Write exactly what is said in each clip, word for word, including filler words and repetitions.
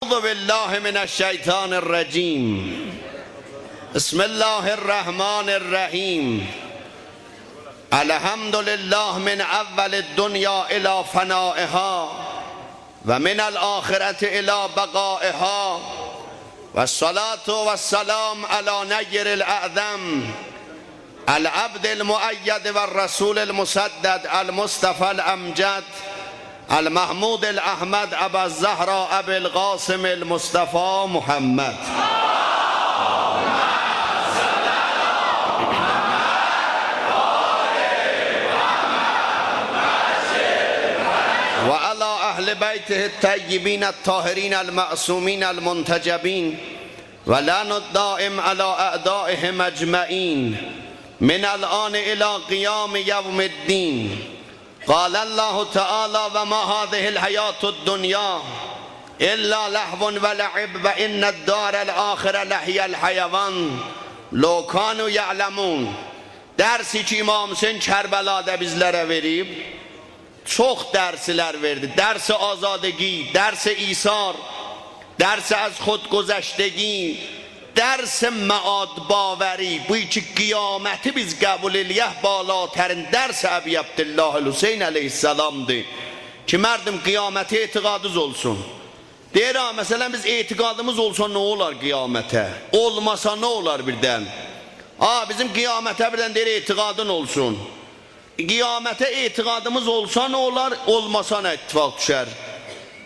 أعوذ بالله من الشيطان الرجيم. بسم الله الرحمن الرحيم. الحمد لله من أول الدنيا إلى فنائها ومن الآخرة إلى بقائها، والصلاة والسلام على نير الأعظم العبد المؤيد والرسول المسدد المصطفى الأمجد المحمود الأحمد أبا الزهراء أبي القاسم المصطفى محمد. وعلى أهل بيته الطيبين الطاهرين المعصومين المنتجبين، ولعن الدائم على أعدائهم أجمعين من الآن إلى قيام يوم الدين. قال الله تعالى: وما هذه الحياة الدنيا إلا لهو ولعب وإن الدار الآخرة لهي الحيوان لو كانوا يعلمون. درسی کی امام حسین کربلادا بیزلره وئریب، چوخ درسلر وئردی. درس آزادگی، درس ایثار، درس از خود گذشتگی، درس معاد باوری. بو کی قیامتی بیز قبول ائله‌یک، بالاترین درس ابی عبدالله حسین علیه‌السلامدیر. کی مردم، قیامته اعتقادینیز اولسون. دئییر: «آ، مثلا بیز اعتقادیمیز اولسا نه اولار قیامته؟ اولماسا نه اولار بیردن؟» آ، بیزیم قیامته بیردن دئییر: «اعتقادین اولسون.» قیامته اعتقادیمیز اولسا نه اولار، اولماسا نه اتفاق دوشر؟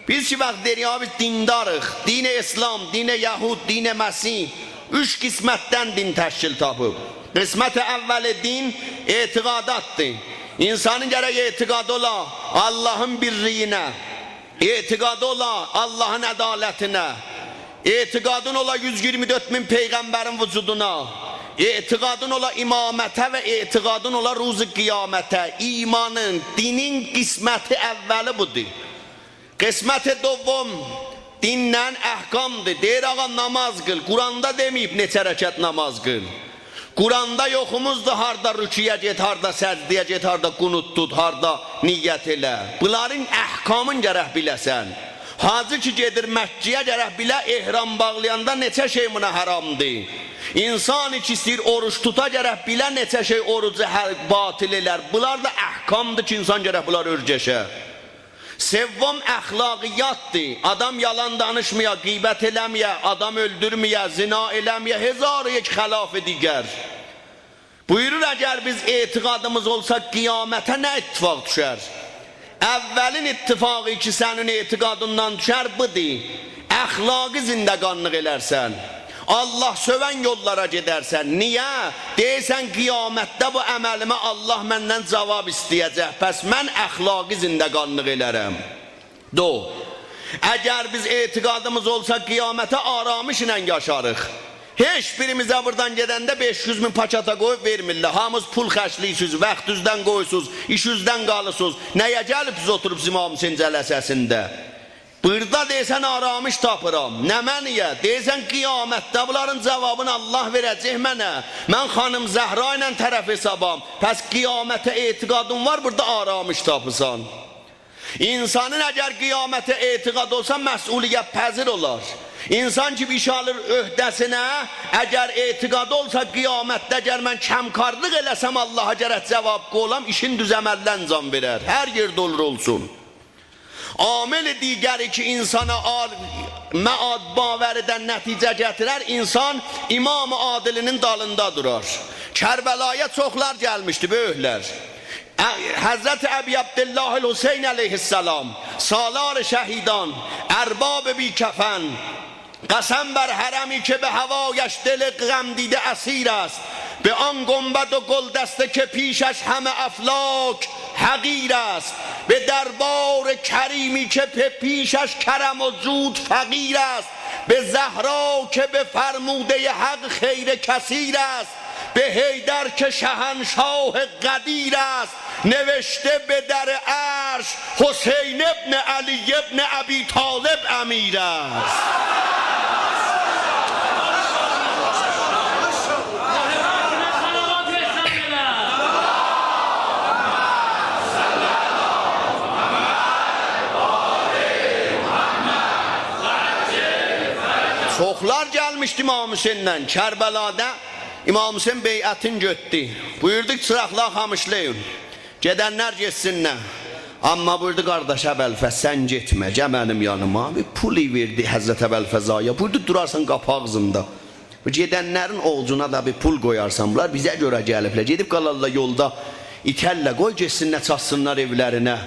بیز کی وقت دئییریک: «آ، بیز دینداریق، دین اسلام، دین یهود، دین مسیح، اوچ قسمتدن دین تشکیل تاپیب.» قسمت اول دین اعتقاداتدیر. انسانین گرک اعتقادی اولا آللاهین بیرلیگینه، اعتقادی اولا آللاهین عدالتینه، اعتقادین اولا یوز ایگیرمی دؤرد مین پیغمبرین وجودونا، اعتقادین اولا امامته و اعتقادین اولا روز قیامته. ایمانین، دینین قسمت اولی بودور. قسمت دوم دیندن احکامدیر. دئییر: «آقا، نماز قیل.» قرآندا دئمه‌ییب نئچه رکعت نماز قیل. قرآندا یوخوموزدور هاردا رکوعا گئت، هاردا سجده‌یه گئت، هاردا قنوت توت، هاردا نیت ائله. بونلارین احکامین گرک بیله‌سن. حاجی کی گئدیر مکه‌یه، گرک بیله احرام باغلایاندا نئچه شئی بونا حرامدیر. انسان کی ایسته‌ییر اوروج توتا، گرک بیله نئچه شئی اوروجو حر-، باطل ائلر. بونلار دا احکامدیر کی انسان گرک بونلاری اؤرگشه. سوم اخلاقیاتدیر. آدام یالان دانیشمایا، غیبت ائله‌مه‌یه، آدام اؤلدورمه‌یه، زنا ائله‌مه‌یه، هزار و یک خلاف دیگر. بویورور، اگر بیز اعتقادیمیز اولسا قیامته نه اتفاق دوشر؟ اولین اتفاقی کی سنین اعتقادیندان دوشر بودور: اخلاقی زندگانلیق ائلرسن. آللاه سؤون یوللارا گئدرسن. نییه؟ دئییرسن: «قیامتده بو عملیمه آللاه مندن جواب ایسته‌یه‌جک، پس من اخلاقی زندگانلیق ائلرم.» دو، اگر بیز اعتقادیمیز اولسا قیامته، آرامش ایله یاشاریق. هئچ بیریمیزه بورادان گئدنده بئش یوز مین پاکتا قویوب وئرمیرلر. هامینیز پول خرجله‌ییرسینیز، واختینیزدان قویورسونوز، ایشینیزدن قالیرسینیز. نه‌یه گلیبسیز اوتوروب امام حسین جلسه‌سینده؟ بورادا دئییرسن آرامش تاپیرام. نمنه‌یه؟ دئییرسن قیامتده بونلارین جوابینی آللاه وئره‌جک منه. من خانیم زهرا ایله طرف حسابام. پس قیامته اعتقادین وار، بورادا آرامش تاپیرسان. انسانین اگر قیامته اعتقاد اولسا، مسئولیت‌پذیر اولار. انسان کی بیر ایش آلیر عهده‌سینه، اگر اعتقاد اولسا قیامتده اگر من کمکارلیق ائله‌سم، آللاها گرک جوابگو اولام، ایشین دوز عملده انجام وئرر. هر یئرده اولور اولسون. عامل دیگری کی انسانا عال-، معاد باوریدن نتیجه گتیرر، انسان امام عادلینین دالیندا دورار. کربلایا چوخلار گلمیشدی، بؤیوکلر. ا-، حضرت ابی عبدالله الحسین علیه‌السلام، سالار شهیدان، ارباب بی‌کفن، قسم بر حرمی که به هوایش دل غمدیده اسیر است، به آن گنبد و گلدسته که پیشش همه افلاک حقیر است، به دربار کریمی که پی-، پیشش کرم و جود فقیر است، به زهرا که به فرمودهٔ حق خیر کثیر است، به حیدر که شهنشاه قدیر است، نوشته: «به در عرش حسین ابن علی ابن ابی‌طالب امیر است.» چوخلار گلمیشدی امام حسین‌له کربلادا. امام حسین بیعتین گؤتدو. بویوردو کی، چیراقلاری خاموشلایین. گئدنلر گئتسینلر. اما بویوردو: «قارداش ابوالفضل، سن گئتمه، گل منیم یانیما.» بیر پول وئردی حضرت ابوالفضل‌آغایا. بویوردو: «دورارسان قاپی آغزیندا. بو گئدنلرین اووجونا دا بیر پول قویارسان. بونلار بیزه گؤره گلیبلر. گئدیب قالارلار یولدا، ایترلر. قوی گئتسینلر، چاتسینلار ائولرینه.»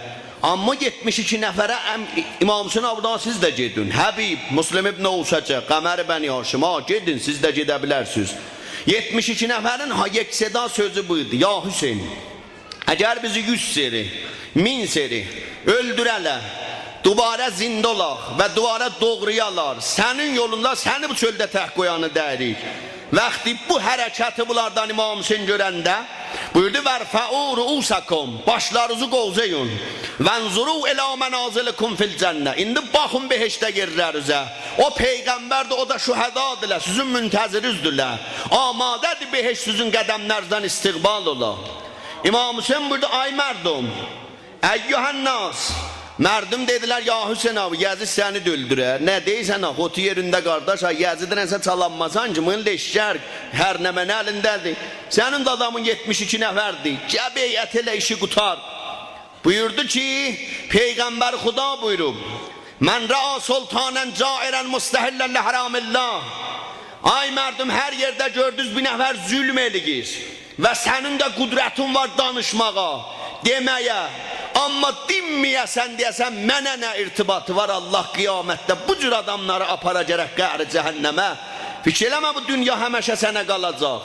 اما یئتمیش ایکی نفره ام-، امام حسین آغا دا: «سیز ده گئدین. حبیب، مسلم ابن اوثجه، قمر بنی هاشم، ها، گئدین، سیز ده گئده بیلرسینیز.» یئتمیش ایکی نفرین ها، یک‌صدا سؤزو بویدو: «یا حسین، اگر بیزی یوز سری، مین سری اؤلدوره‌لر، دوباره زنده اولاق و دوباره دوغرویالار، سنین یولوندا سنی بو چؤلده تک قویانی دئییریک.» وقتی بو حرکتی بونلاردان امام حسین گؤرنده بویوردو: «وارفعوا رؤوسکم، باشلارینیزی قووزایین. وانظروا الی منازلکم فی الجنة، ایندی باخین بهشتده یئرلرینیزه.» او پیغمبردیر، او دا شهدادیرلار، سیزین منتظرینیزدیرلر. آماده‌دیر بهشت سیزین قدملرینیزدن استقبال اولا. امام حسین بویوردو: «آی مردم، ایها الناس.» مردم دئدیلر: «یا حسین آغا، یزید سنی ده اؤلدورر.» «نه دئییرسن آخی، اوتور یئرینده قارداش، ها، یزیدینن سن چالانماسان کی، بونون لشکر هر نمنه الینده‌دیر. سنین ده آدامین یئتمیش ایکی نفردیر. گل بیعت ائله، ایشی قوتار.» بویوردو کی، پیغمبر خدا بویوروب: «من رأی سلطانا جائرا مستحلا لحرام الله.» آی مردم، هر یئرده گؤردونوز بیر نفر ظلم ائله‌ییر و سنین ده قدرتین وار دانیشماغا، دئمه‌یه، اما دینمه‌یه‌سن، دئیه‌سن منه نه ارتباطی وار، الله قیامتده بو جور آداملاری آپارا گرک قعر جهنمه. فیکیر ائله‌مه بو دونیا همیشه سنه قالاجاق.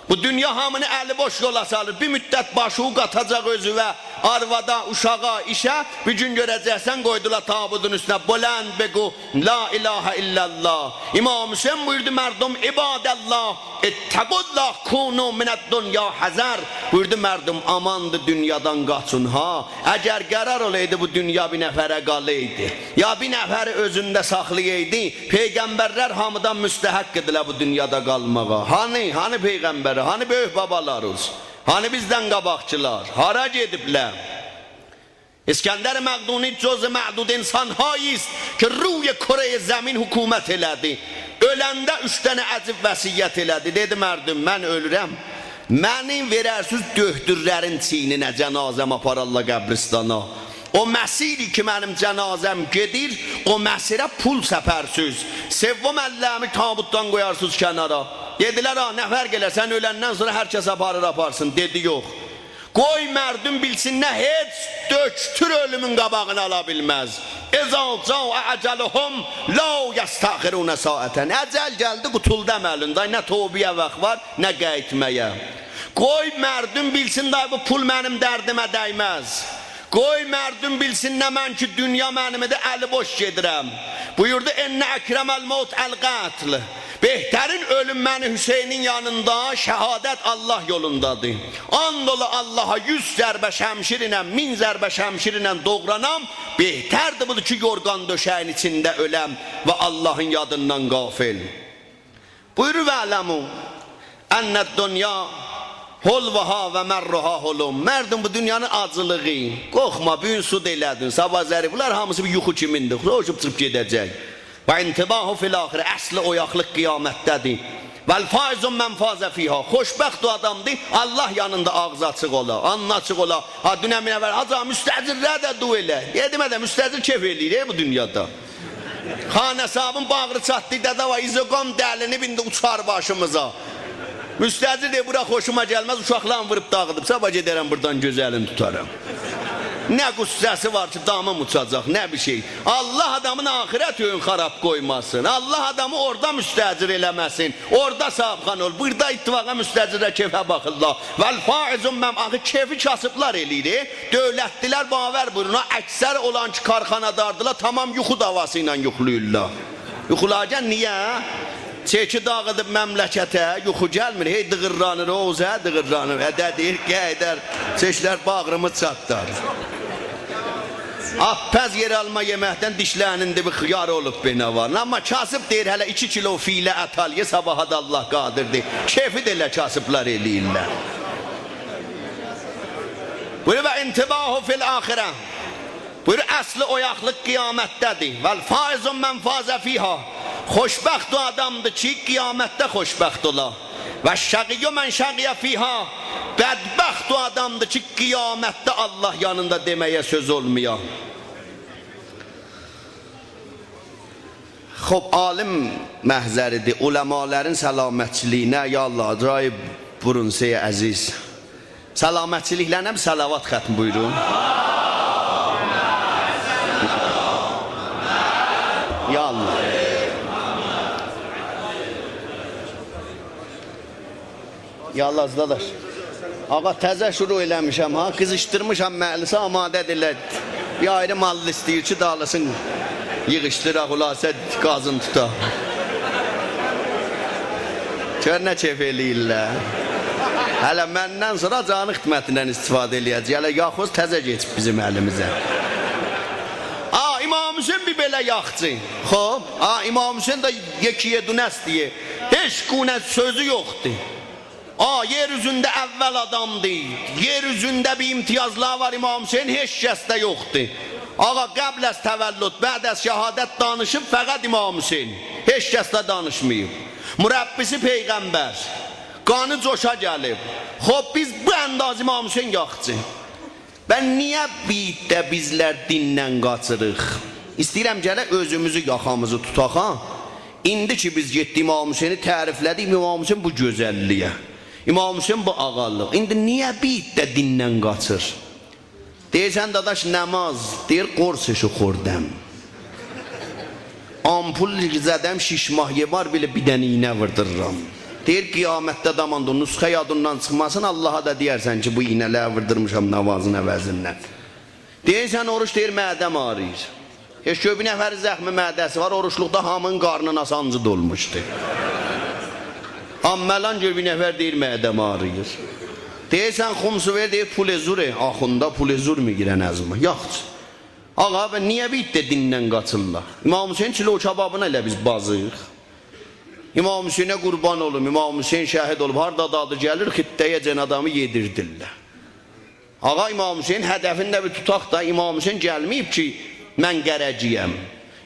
بو دونیا هامینی الی بوش یولا سالیر. بیر مدت باشیوی قاتاجاق اؤزووه، آروادا، اوشاغا، ایشه. بیر گون گؤره‌جکسن، قویدولار تابوتون اوستونه. بلند بگو: «لا اله الا الله.» امام حسین بویوردو: «مردم، عباد الله، اتقوا الله، کونوا من الدنیا حذر.» بویوردو: «مردم، آماندیر، دونیادان قاچین ها. اگر قرار اولایدی بو دونیا بیر نفره قالایدی، یا بیر نفری اؤزونده ساخلایایدی، پیغمبرلر هامیدان مستحق ایدیلر بو دونیادا قالماغا. هانی، هانی پیغمبری، هانی بؤیوک بابالاریز؟ هانی بیزدن قاباقکیلار؟ هارا گئدیبلر؟» اسکندر مقدونی جزو معدود انسان‌هایی است که روی کرهٔ زمین حکومت ائله‌دی. اؤلنده اوچ دنه عجیب وصیت ائله‌دی. دئدی: «مردم، من اؤلورم. منی وئررسینیز دؤکتورلرین چیینینه، جنازه‌می آپارارلار قبرستانا. او مسیری کی منیم جنازه‌م گئدیر، او مسیره پول سپرسیز. سوم الله‌می تابوتدان قویارسینیز کنارا.» دئدیلر: «آ، نه فرق ائلر؟ سن اؤلندن سونرا هر کس آپاریر، آپارسین.» دئدی: «یوخ. قوی مردم بیلسین، نه هئچ دؤکتور اؤلومون قاباغینی آلا بیلمز. اذا جاء اجلهم لا یستأخرون ساعة.» اجل گلدی، قوتولدو عملین. دای نه توبه‌یه واخت وار، نه قاییتمایا. قوی مردم بیلسین، دای بو پول منیم دردیمه دیمز. قوی مردم بیلسین، نه من کی دونیا منیمدیر، الی بوش گئدیرم. بویوردو: «ان اکرم الموت القتل.» بهترین اؤلوم منی حسینین یانیندا، شهادت الله یولوندادیر. آند اولا اللها، یوز ضربه شمشیر ایله، مین ضربه شمشیر ایله دوغرانام، بهتردیر بودور کی یورغان دؤشه‌یین ایچینده اؤلم و اللهین یادیندان غافل. بویورور: «واعلموا ان الدنیا حلوها و مرها حلو.» مردم، بو دونیانین آجیلیغی، قورخما، بو گون سود ائله‌دین، صاباح ظریف، بونلار هامیسی بیر یوخو کیمیندیر، خوشوب چیخیب گئده‌جک. «و انتباه فی الآخرة»، اصل اویاقلیق قیامتده‌دیر. «والفائز من فاز فیها»، خوشبخت او آدامدیر، الله یانیندا آغزی آچیق اولا، آلنی آچیق اولا. ها، دونن بیر نفر: «حاجی، مستاجرلره ده دعا ائله.» دئدیم: «هه ده، مستاجر کئف ائله‌ییر، ائ، بو دونیادا.» خانه صاحابین باغری چاتدی: «دده وای، ایزوقام دلینیب ایندی اوچار باشیمیزا.» مستاجر دئییر: «بورا خوشوما گلمز، اوشاقلارین ووروب داغیدیب، صاباح گئدرم بوردان گؤزلین توتارام.» نه غصه‌سی وار کی دامیم اوچاجاق، نه بیر شئی. الله آدامین آخرت اویون خراب قویماسین. الله آدامی اورادا مستاجر ائله‌مه‌سین. اورادا صاحبخانه اول. بوردا اتفاقا مستاجرلر کئفه باخیرلار. «والفائز من»، آخی کئفی کاسیبلار ائله‌ییر، ائ. دؤولتلیلر، باور بویورون ها، اکثر اولان کی کارخاناداردیلار، تمام یوخو داواسی ایله یوخولاییرلار. یوخولارکن نییه؟ چکی داغیدیب مملکته، یوخو گلمیر، هی دیغیرلانیر، او اوزه دیغیرلانیر. هه ده دئییر: «قاییدار، چکلر باغریمی چاتدار.» آپپاز یئرآلما یئمکدن دیشلرینین دیبی خیار اولوب بینوا. اما کاسیب دئییر: «هله ایکی کیلو فیله ات آل یئ، صاباحا دا الله قادردیر.» کئفی ده ائله کاسیبلار ائله‌ییرلر. بویورور: «و انتباه فی الآخرة.» بویورور: اصل اویاقلیق قیامتده‌دیر. «والفائز من فاز فیها.» خوشبخت او آدامدیر کی، قیامتده خوشبخت اولا. «والشقی من شقی فیها»، بدبخت او آدامدیر کی، قیامتده الله یانیندا دئمه‌یه سؤز اولمایا. خوب، عالم محضری‌دیر، علمالارین سلامتچیلیگینه، یا الله، اجرای برونسه‌ی عزیز. سلامتچیلیکلرینه بیر صلوات ختم بویورون. یا الله. یا الله، داداش. آقا، تازه شروع ائله‌میشم ها، قیزیشدیرمیشام مجلسی، آماده دئییرلر. بیر آیری مال ایسته‌ییر کی، دالیسین ییغیشدیراق، خلاصه گازین توتاق. گؤر نه کئف ائله‌ییرلر. هله مندن سونرا جانی خدمتیندن استفاده ائله‌یه‌جک. هله یاخوز تازه کئچیب بیزیم الیمیزه. آ، امام حسین بیر بئله یاخچی. خوب، آ، امام حسین ده یکی یه دونه ایسته‌ییر. هئچ گونه سؤزو یوخدور. آ، یئر اوزونده اول آدامدیر. یئر اوزونده بیر امتیازلاری وار امام حسین، هئچ کسده یوخدور. آقا، قبل از تولد، بعد از شهادت دانیشیب فقط امام حسین. هئچ کسده دانیشماییب. مربی‌سی پیغمبر. قانی جوشا گلیب. خوب، بیز بو اندازه امام حسین یاخچی. به نییه بیر عده بیزلر دیندن قاچیریق؟ ایسته‌ییرم گرک اؤزوموزو، یاخامیزی توتاق ها. ایندی کی بیز گئتدیک امام حسینی تعریفله‌دیک، امام حسین بو گؤزللییه، امام حسین بو آقالیق. ایندی نییه بیر عده دیندن قاچیر؟ دئییرسن: «داداش، نماز»، دئییر: «قرصشو خوردم. آمپول زدم، شیش ماه یه بار بئله بیر دنه ایینه ووردورورام.» دئییر: «قیامتده داماندا نسخه یادیندان چیخماسین، آللاها دا دئیرسن کی بو ایینه‌لری ووردورموشام نمازین عوضیندن.» دئییرسن: «اوروج»، دئییر: «معده‌م آغرییر.» هئچ گؤر بیر نفرین زخم معده‌سی وار، اوروجلوقدا هامی‌نین قارنینا سانجی دولموشدو. آمما الان گؤر بیر نفر دئییر: «معده‌م آغرییر.» دئییرسن: «خمسو وئر»، دئییر: «پول زوره.» آخوندا پول زور می‌گیرن از ما. یاخشی. آقا، به نییه بیر عده دیندن قاچیرلار؟ امام حسین کیلو کبابینا ائله بیز بازیق. امام حسینه قوربان اولوم، امام حسین شهید اولوب، هاردا آدی گلیر، خطه‌یه‌جن آدامی یئدیردیرلر. آقا، امام حسین هدفین ده بیر توتاق دا، امام حسین گلمه‌ییب کی من قره‌گییم.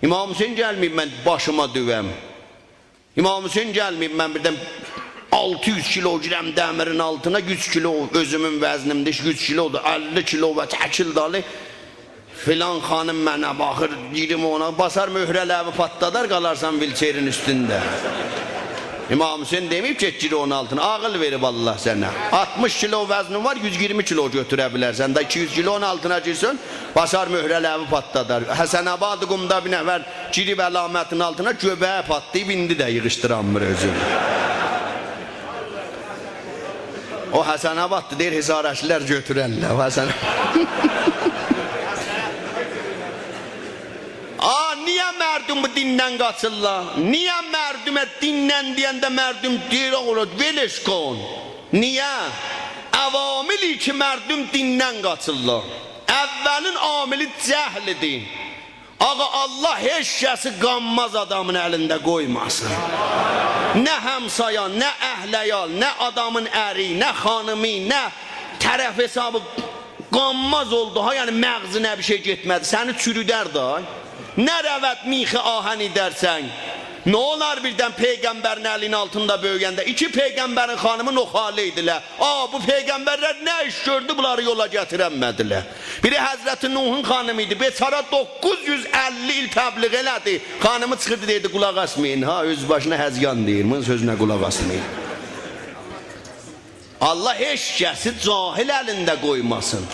امام حسین گلمه‌ییب من باشیما دؤیم. امام حسین گلمه‌ییب من بیردن آلتی یوز کیلو گیرم دمیرین آلتینا، یوز کیلو اؤزومون وزنیمدیر، یوز کیلو دا، اللی کیلو و چکیل دالی. فلان خانیم منه باخیر، گیریم اونا، باسار مهره لبی پاتلادار، قالارسان ویلچرین اوستونده. امام حسین دئمه‌ییب کی گیر اونون آلتینا، عاغیل وئریب آللاه سنه. آلتمیش کیلو وزنین وار، یوز ایگیرمی کیلو گؤتوره بیلرسن ده، ایکی یوز کیلونون آلتینا گیرسن، باسار مهره لبی پاتلادار. حسن‌آباد قمدا بیر نفر گیریب علامتین آلتینا، گؤبه‌یی پاتلاییب، ایندی ده ییغیشدیرانمیر اؤزونو. او حسن‌آباددیر، دئییر حصارکی‌لر گؤتوررلر. او حسن... آ، نییه مردم بو دیندن قاچیرلار؟ نییه مردومه دیندن دئینده مردم دئییر: «اوغلوم، ولش کن»؟ نییه؟ عواملی کی مردم دیندن قاچیرلار. اولین عاملی جهلدیر. آقا، آللاه هئچ کسی قانماز آدامین الینده قویماسین. نه همسایان، نه اهل عیال، نه آدامین اری، نه خانیمی، نه طرف حسابی قانماز اولدو ها، یعنی مغزینه بیر شئی گئتمه‌دی، سنی چورودر دا. نه رود میخ آهن ایدرسن. نه اولار بیردن پیغمبرین الینین آلتیندا بؤیوینده؟ ایکی پیغمبرین خانیمی نخاله ایدیلر. آ، بو پیغمبرلر نه ایش گؤردو، بونلاری یولا گتیرنمه‌دیلر. بیری حضرت نوحون خانیمی ایدی. بیچاره دوققوز یوز اللی ایل تبلیغ ائله‌دی. خانیمی چیخیردی، دئییردی: «قولاق آسمایین ها، اؤز باشینا هذیان دئییر، بونون سؤزونه قولاق آسمایین.» آللاه هئچ کسی جاهل الینده قویماسین.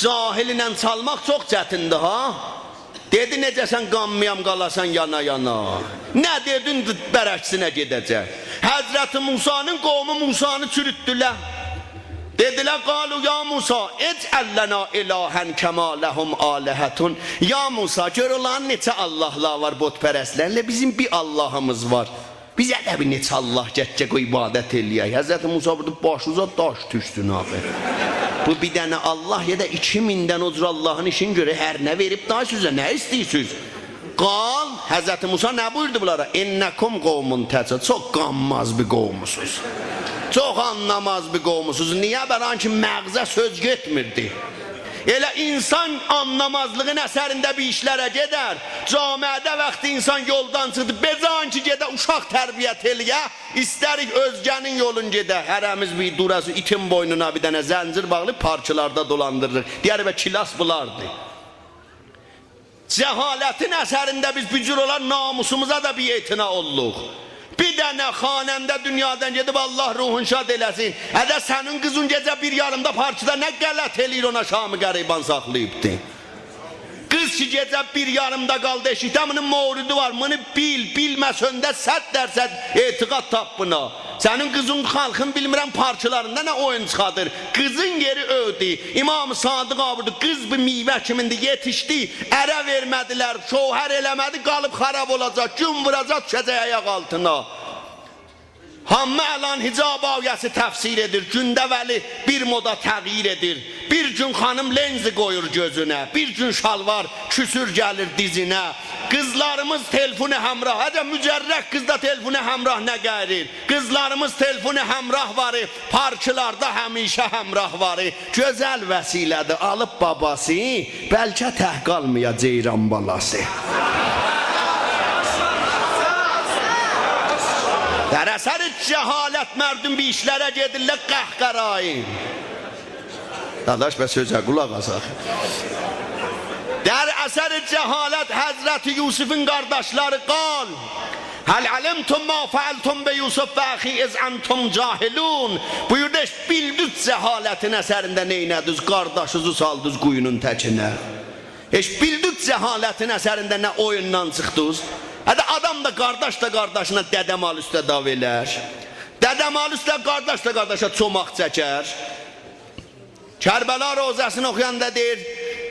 جاهلینن چالماق چوخ چتیندیر ها. دئدی: «نئجه سن قانمایام، قالاسان یانا-یانا؟» نه دئدین، برعکسینه گئده‌جک. حضرت موسی‌نین قومو موسی‌نی چوروتدولر. دئدیلر: «قالوا یا موسی اجعل لنا الها کما لهم آلهة.» یا موسی، گؤر اونلارین نئچه آللاهلاری وار، بت‌پرستلرین، ائله بیزیم بیر آللاهیمیز وار. بیزه ده بیر نئچه آللاه گتیرک، او عبادت ائله‌یک. حضرت موسی بویوردو: «باشینیزا داش دوشسون آخی. بو بیر دنه آللاه، یا دا ایکی میندن او جور آللاهین ایشین گؤرک، هر نه وئریب دا سیزه، نه ایسته‌ییرسینیز؟» قال، حضرت موسی نه بویوردو بونلارا؟ «انکم قوم تجهلون.» چوخ قانماز بیر قوموسوز. چوخ آنلاماز بیر قوموسوز. نییه؟ برای اینکه مغزه سؤز گئتمیردی. ائله انسان آنلامازلیغین اثرینده بیر ایشلره گئدر. جامعه‌ده وقتی انسان یولدان چیخدی، بجای کی گئده اوشاق تربیت ائله‌یه، ایستریک اؤزگه‌نین یولون گئده. هره‌میز بیر دوراسیز ایتین بوینونا بیر دنه زنجیر باغلاییب پارکلاردا دولاندیریریق. دئیه‌ریک: «به، کلاس بولاردی.» جهالتین اثرینده بیز بو جور اولار ناموسوموزا دا بی‌اعتنا اوللوق. بیر دنه خواننده دونیادان گئدیب، الله روحون شاد ائله‌سین. اده، سنین قیزین گئجه بیر یاریمدا پارکدا نه غلط ائله‌ییر، اونا شام غریبان ساخلاییبدی. قیز کی گئجه بیر یاریمدا قالدی ائشیکده، بونون موردی وار. بونو بیل، بیلمه‌سن ده صد درصد اعتقاد تاپ بونا. سنین قیزین، خالقین بیلمیرم پارکلاریندا نه اویون چیخادیر. قیزین یئری ائودی. امام صادق آقا بویوردو: قیز بیر میوه کیمیندیر، یئتیشدی، اره وئرمه‌دیلر، شوهر ائله‌مه‌دی، قالیب خراب اولاجاق، گون ووراجاق، دوشه‌جک آیاق آلتینا. هامی الان حجاب آیه‌سی تفسیر ائدیر. گونده ولی بیر مودا تغییر ائدیر. بیر گون خانیم لنز قویور گؤزونه، بیر گون شالوار کسور گلیر دیزینه. قیزلاریمیز تلفون همراه، هه ده، مجرد قیز دا تلفون همراه نه قاییریر؟ قیزلاریمیز تلفون همراه واری، پارکلاردا همیشه همراه واری. گؤزل وسیله‌دیر، آلیب باباسی، بلکه تک قالمایا جئیران بالاسی. در اثر جهالت مردم بیر ایشلره گئدیرلر، قهقرایی. داداش، به سؤزه قولاق آس آخی. در اثر جهالت حضرت یوسفین قارداشلاری قال: «هل علمتم ما فعلتم بیوسف و اخیه اذ انتم جاهلون.» بویوردو: «هئچ بیلدینیز جهالتین اثرینده نئینه‌دینیز؟ قارداشینیزی سالدینیز قویونون تکینه. هئچ بیلدینیز جهالتین اثرینده نه اویوندان چیخدینیز؟» هه ده، آدام دا، قارداش دا قارداشینا دده‌مال اوسته دعوا ائلر؟ دده‌مال اوسته قارداش دا قارداشا چوماق چکر؟ کربلا روضه‌سینی اوخویاندا دئییر: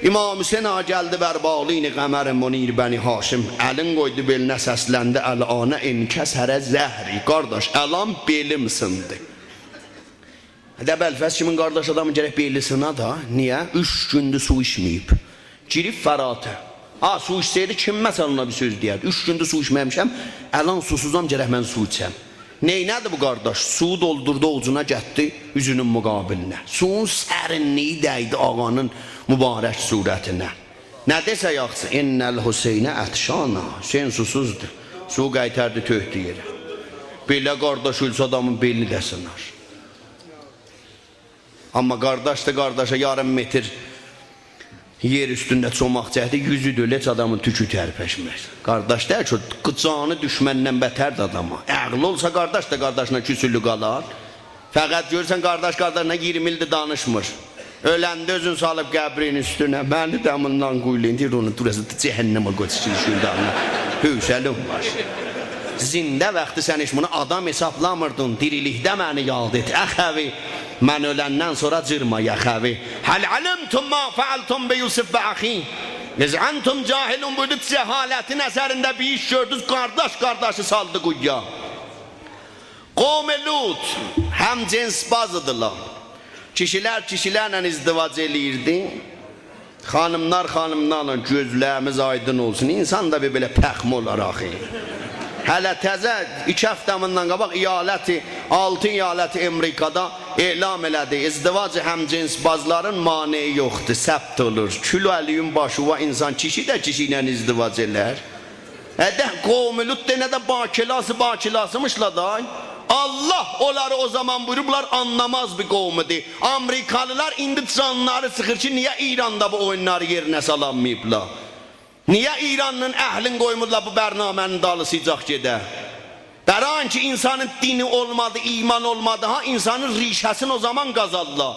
امام حسین آقا گلدی بر بالین قمر منیر بنی‌هاشم، الین قویدو بئلینه، سسلندی: «الآن انکسر ظهری.» قارداش، الان بئلیم سیندی. هه ده، ابوالفضل کیمین قارداش آدامین گرک بئلی سینا دا. نییه؟ اوچ گوندور سو ایچمه‌ییب. گیریب فراته. آ، سو ایچسه‌یدی، کیم مثلا اونا بیر سؤز دئیردی؟ اوچ گوندور سو ایچمه‌میشم، الان سوسوزام، گرک من سو ایچم. نئینه‌دی بو قارداش؟ سویو دولدوردو اووجونا، گتدی اوزونون مقابلینه. سویون سرینلیگی دیدی آقانین مبارک صورتینه. نه دئسه یاخشی؟ «إن الحسین عطشان»، حسین سوسوزدور. سویو قایتاردی، تؤکدو یئره. بئله قارداش اؤلسه، آدامین بئلی ده سینار. آمما قارداشدیر قارداشا یاریم متر یئر اوستونده چوماق چکدی، یوزو دؤیول، هئچ آدامین توکو ترپشمز. قارداش دئییل کی، او جانی دوشمندن بتردیر آداما. عقلی اولسا، قارداش دا قارداشینا کوسولو قالار؟ فقط گؤرورسن، قارداش قارداشینا اییرمی ایلدیر دانیشمیر. اؤلنده اؤزون سالیب قبرین اوستونه، منی ده بوندان قویولایین، دئییر اونو، دوراسین جهنمه قوی، چیخسین شورادان. حوصله‌ن وار؟ زنده واختی سن هئچ بونو آدام حسابلامیردین، دیریلیکده منی یاد ائت، اخوی. من اؤلندن سونرا جیرما یاخاوی. «هل علمتم ما فعلتم بیوسف و اخیه اذ انتم جاهلون.» بویوردو، جهالتین اثرینده بیر ایش گؤردونوز، قارداش قارداشی سالدی قویویا. قوم لوط همجنس‌بازدیلار. کیشیلر کیشیلرله ازدواج ائله‌ییردی. خانیملار خانیملارلا، گؤزلریمیز آیدین اولسون. انسان دا بیر بئله پخمه اولار آخی. هله تزه ایکی هفته بوندان قاباق ایالت، آلتی ایالت آمریکادا اعلام ائله‌دی: ازدواج همجنس‌بازلارین مانعی یوخدور، ثبت اولور. کولو علیون باشیوا انسان، کیشی ده کیشی ایله ازدواج ائلر؟ هه ده، قوم لوط دئنه ده باکلاس، باکلاسیمیشلار دا. الله اونلاری او زامان بویوروب، بونلار آنلاماز بیر قوم ایدی. آمریکالیلار ایندی جانلاری چیخیر کی، نییه ایراندا بو اویونلاری یئرینه سالانماییبلار؟ نییه ایرانین اهلین قویمورلار بو برنامه‌نین دالیسیجاق گئده؟ برای اینکه انسانین دینی اولمادی، ایمان اولمادی ها، انسانین ریشه‌سینی او زامان قازارلار.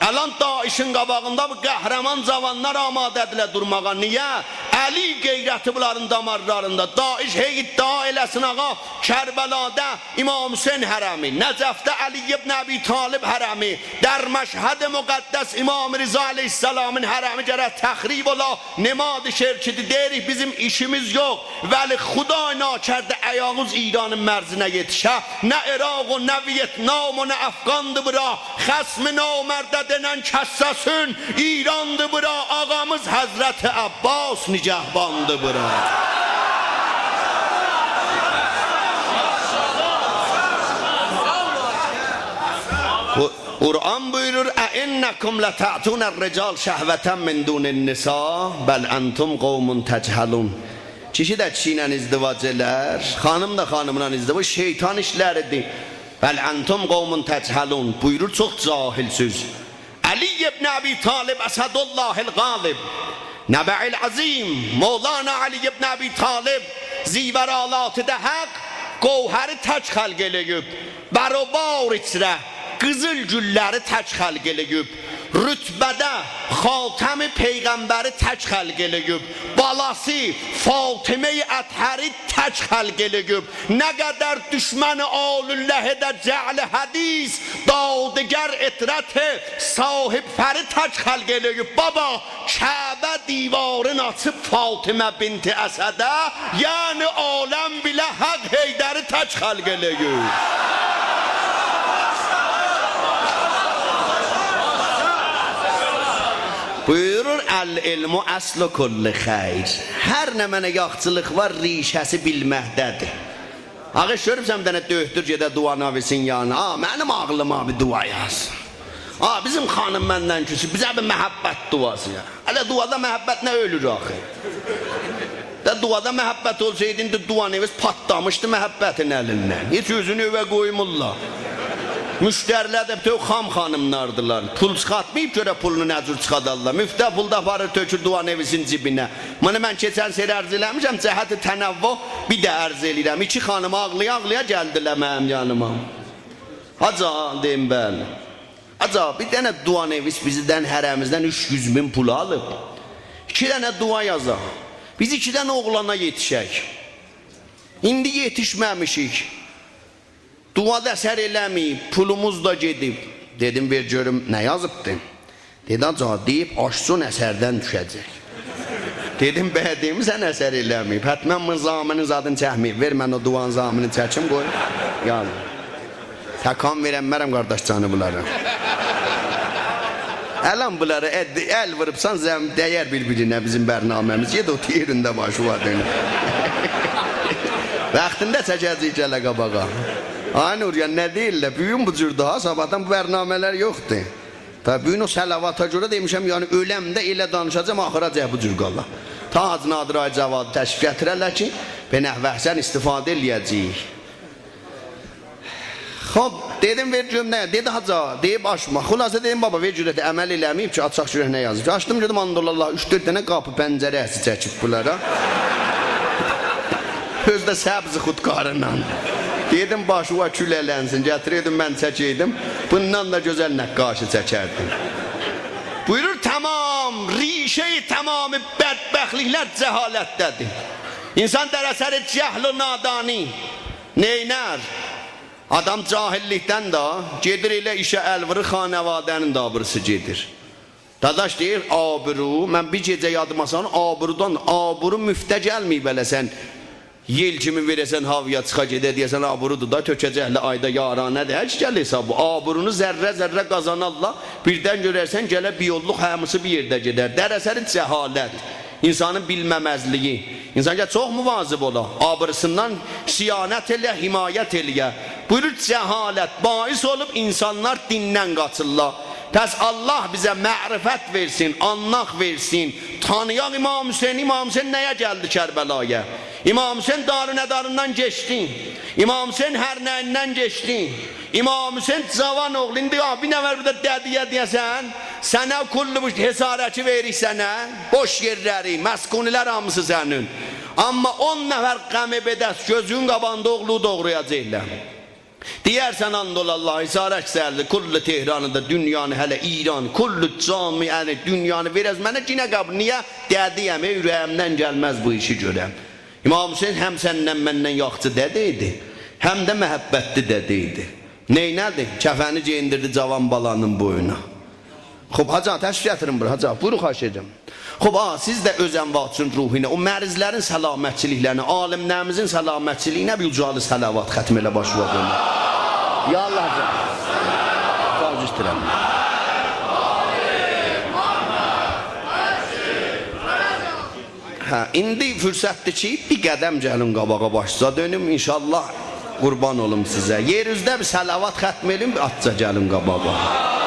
الان داعشین قاباغیندا بو قهرمان جاوانلار آماده‌دیرلر دورماغا. نییه؟ علی غیرتی بونلارین دامارلاریندا. داعش هئی ادعا ائله‌سین، آقا، کربلادا امام حسین حرمی، نجفده علی ابن ابی‌طالب حرمی، در مشهد مقدس امام رضا علیه‌السلامین حرمی گرک تخریب اولا، نماد شرکیدیر. دئییریک بیزیم ایشیمیز یوخ، ولی خدای نکرده آیاغیز ایرانین مرزینه یئتیشه، نه عراق و نه ویتنام و نه افغاندیر بورا. خصم نامرده دئنن کسسه‌سین، ایراندیر بورا، آقامیز حضرت عباس نگهباندیر بورا. بو، قرآن بویورور: «أئنکم لتأتون الرجال شهوة من دون النساء بل أنتم قوم تجهلون.» کیشی ده کیشی ایله ازدواج ائلر، خانیم دا خانیملا ازدواج، شیطان ایشلریدیر. «بل أنتم قوم تجهلون.» بویورور، چوخ جاهلسیز. علی ابن ابی‌طالب، اسدالله الغالب، نبأ العظیم، مولانا علی ابن ابی‌طالب، زیورآلات ده حق، گوهری تک خلق ائله‌ییب، بر و بار ایچره قیزیل گوللری تک خلق ائله‌ییب، رتبه‌ده خاتم پیغمبری تک خلق ائله‌ییب، بالاسی فاطمه اطهری تک خلق ائله‌ییب. نه قدر دشمن آل‌اللهه ده جعل حدیث، دادگر عترت صاحب فری تک خلق ائله‌ییب. بابا، کعبه دیوارین آچیب فاطمه بنت اسده، یعنی عالم بیله حق حیدری تک خلق ائله‌ییب. بویورور: «العلم اصل کل خیر.» هر نمنه یاخچیلیق وار، ریشه‌سی بیلمکده‌دیر. آخی، گؤرموسن بیر دنه دؤکتور گئده دعاناویسین یانینا: «آ، منیم عاغلیما بیر دعا یاز. آ، بیزیم خانیم مندن کوسوب، بیزه بیر محبت دعاسی یاز.» هله دعادا محبت نه اؤلور آخی؟ دا دعادا محبت اولسایدی، ایندی دعاناویس پاتلامیشدی محبتین الیندن. هئچ اؤزونو ائوه قویمورلار. مشتری‌لر ده بوتؤو خام خانیملاردیلار. پول چیخارتماییب گؤره پولونو نه جور چیخادارلار. مفته پول دا آپاریر، تؤکور دعاناویسین جیبینه. بونو من کئچن سری عرض ائله‌میشم، جهت تنوع بیر ده عرض ائله‌ییرم. ایکی خانیم آغلایا-آغلایا گلدیلر منیم یانیما. «حاجی»، دئدیم: «بلی.» «حاجی، بیر دنه دعاناویس بیزدن، هره‌میزدن اوچ یوز مین پول آلیب. ایکی دنه دعا یازاق. بیز ایکی دنه اوغلانا یئتیشک. ایندی یئتیشمه‌میشیک. دعا دا اثر ائله‌مه‌ییب، پولوموز دا گئدیب.» دئدیم: «وئر گؤروم، نه یازیبدی؟» دئدی: «حاجی، دئییب آشسون، اثردن دوشه‌جک.» دئدیم: «بلی، دئمیسن اثر ائله‌مه‌ییب. حتماً بونون ضامنین زادینی چکمه‌ییب. وئر من او دعانین ضامنینی چکیم، قوی.» یعنی، تکان وئرنمرم، قارداش جانی، بونلارا. الان بونلارا ال، ال ووروبسان، زم، دیر بیر-بیرینه بیزیم برنامه‌میز. گئت اوتور یئرینده، باشیوا دؤنوم. واختیندا چکه‌جه‌ییک گله قاباغا. آی نوریان، نه دئییرلر؟ بو گون بو جور داها، صاباحدان بو برنامه‌لر یوخدور. دا بو گون او صلواتا گؤره دئمیشم، یعنی اؤلم ده ائله دانیشاجاغام، آخیراجاق بو جور قالا. تا حاجی نادر، آقای جوادی تشریف گتیره‌لر کی، به نحو احسن استفاده ائله‌یه‌جه‌ییک. خوب، دئدیم: «وئر گؤروم نه؟» دئدی: «حاجی، دئییب آشما.» خلاصه دئدیم: «بابا، وئر گؤرک ده، عمل ائله‌مه‌ییب کی، آچاق گؤرک نه یازیب.» آچدیم، گؤردوم، آند اولا آللاها، اوچ-دؤرد دنه قاپی پنجره عکسی چکیب بونلارا. اؤزو ده سبز خودکاریندان. دئدیم: «باشیوا کول ائله‌نسین، گتیره‌یدیم، من چکه‌یدیم. بوندان دا گؤزل نقاشی چکردیم.» بویورور، تمام، ریشه‌ی تمام بدبختلیکلر جهالتده‌دیر. انسان در اثر جهل و نادانی نئینر؟ آدام جاهللیکدن ده گئدیر ائله ایشه ال وورور، خانواده‌نین ده آبریسی گئدیر. داداش دئییر، آبرو، من بیر گئجه یادیما سالیم، آبرودان، آبرو مفته گلمه‌ییب ائله سن یئل کیمی وئره‌سن هاوایا، چیخا گئده، دئیه‌سن آبرودور دا، تؤکه‌جکلر آیدا یارانه ده، هر کی گل حسابی. آبرونو ذره ذره قازانارلار، بیردن گؤررسن گله بیر یوللوق هامیسی بیر یئرده گئدر. در اثر جهالت، انسانین بیلمه‌مزلیگی. انسان گرک چوخ مواظب اولا، آبریسیندان صیانت ائله‌یه، حمایت ائله‌یه. بویورور، جهالت باعث اولوب انسانلار دیندن قاچیرلار. پس الله بیزه معرفت وئرسین، آنلاق وئرسین، تانییاق امام حسینی. امام حسین نه‌یه گلدی کربلایا؟ امام حسین دار و نداریندان کئچدی. امام حسین هر نه‌ییندن کئچدی. امام حسین جاوان اوغلو، ایندی یا بیر نفر بورادا دده‌یه دئیه‌سن، سنه کل بو حصارکی وئریریک سنه، بوش یئرلری، مسکونی‌لر هامیسی سنین. آمما اون نفر غم به دست گؤزونون قاباغیندا اوغلو دوغرایاجاقلار. دئیرسن، آند اولا آللاها، حصارک سه‌لدی، کل تهرانی دا، دونیانی، هله ایران، کل جامعه‌نی، دونیانی وئره‌سن منه، یئنه قاباغا، نییه؟ دده‌یم، اوره‌ییمدن گلمز بو ایشی گؤرم. امام حسین هم سندن مندن یاخشی دده ایدی، هم ده محبتلی دده ایدی. نئینه‌دی؟ کفنی گئییندیردی جاوان بالانین بوینونا. خوب، حاجی آقا، تشریف گتیرین بورا، حاجی آقا. بویورون، خواهش ائدیرم. خوب، آقا، سیز ده اؤز امواتین روحو ایله، او مریضلرین سلامتچیلیکلرینه، عالم‌ناموزون سلامتچیلیگینه بیر اوجالی صلوات ختم ائله، باشیوا دؤنوم. یا الله، حاجی آقا. ساغ اول، ایسته‌ییرم. هه، ایندی فرصتدیر کی، بیر قدم گلین قاباغا، باشیزا دؤنوم، ان‌شاءالله. قوربان اولوم سیزه. یئر اوزده بیر صلوات ختم ائله‌یین، بیر آزجا گلین قاباغا.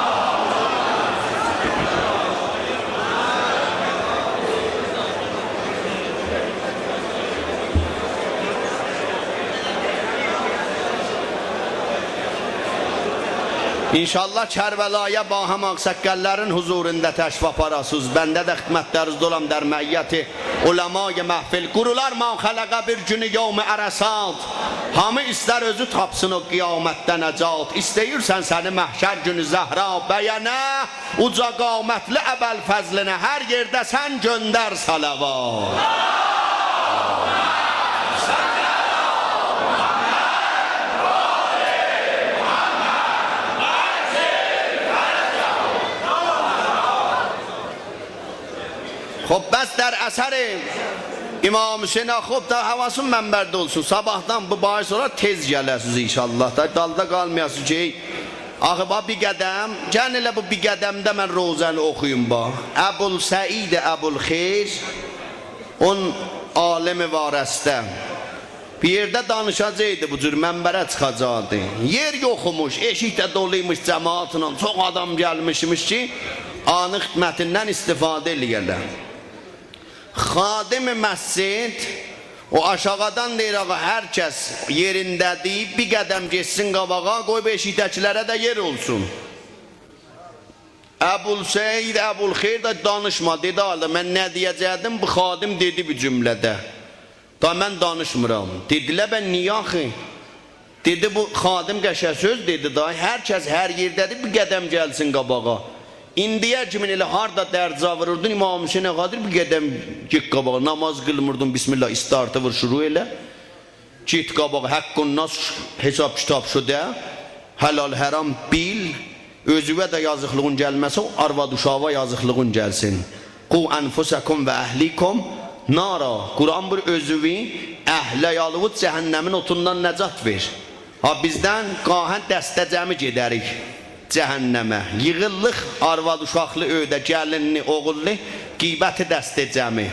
ان‌شاءالله کربلایا باهم آغ‌ساققال‌لارین حضوروندا تشریف آپاراسینیز. بنده ده خدمت‌لرینیزده اولام در معیت علمای محفل. قورولار ماخلقه بیر گونو یوم عرصات. هامی ایستر اؤزو تاپسین او قیامتده نجات. ایسته‌ییرسن سنی محشر گونو زهرا بینه، اوجا قامتلی ابوالفضلینه هر یئرده‌سن گؤندر صلوات. خب، بس در اثر امام حسین، خب، دا حواسین منبرده اولسون. صاباحدان بو باعث اولار تئز گله‌سیز ان‌شاءالله. دا دالدا قالمایاسیز کی، آخی باخ، بیر قدم، گلین ائله بو بیر قدمده من روضه‌نی اوخویوم، باخ. ابوالسعید ابوالخیر، اون عالم وارسته. بیر یئرده دانیشاجاقدی، بو جور منبره چیخاجاقدی. یئر یوخ ایمیش، ائشیک ده دولو ایمیش جماعتله، چوخ آدام گلمیشمیش کی، آنین خدمتیندن استفاده ائله‌یه‌لر. خادم مسجد، او آشاغیدان دئییر: «آقا، هر کس یئرینده‌دیر، بیر قدم گئتسین قاباغا، قوی بو ائشیکده‌کیلره ده یئر اولسون.» ابوالسعید ابوالخیر ده دانیشما، دئدی: «حالا من نه دئیه‌جکدیم، بو خادم دئدی بیر جمله ده. دا من دانیشمیرام.» دئدیلر: «به نییه آخی؟» دئدی: «بو خادم قشنگ سؤز دئدی دا، هر کس هر یئرده‌دیر، بیر قدم گلسین قاباغا.» ایندییه کیمین ائله هاردا درجا ووروردون، امام حسین آقادیر، بیر قدم گئت قاباغا. نماز قیلمیردین، بسم‌الله، استارتی وور، شروع ائله. گئت قاباغا، حق الناس، حساب کیتاب شده، حلال حرام بیل، اؤزووه ده یازیقلیغین گلمه‌سه، او آرواد اوشاغا یازیقلیغین گلسین. «قوا انفسکم و اهلیکم نارا.» قرآن بویورور: اؤزووو، اهل عیالیوی جهنمین اوتوندان نجات وئر. ها، بیزدن گاهاً دسته جمعی گئدریک جهنمه. ییغیللیق آرواد اوشاقلی ائوده، گلینلی، اوغوللو، غیبت دسته جمعی.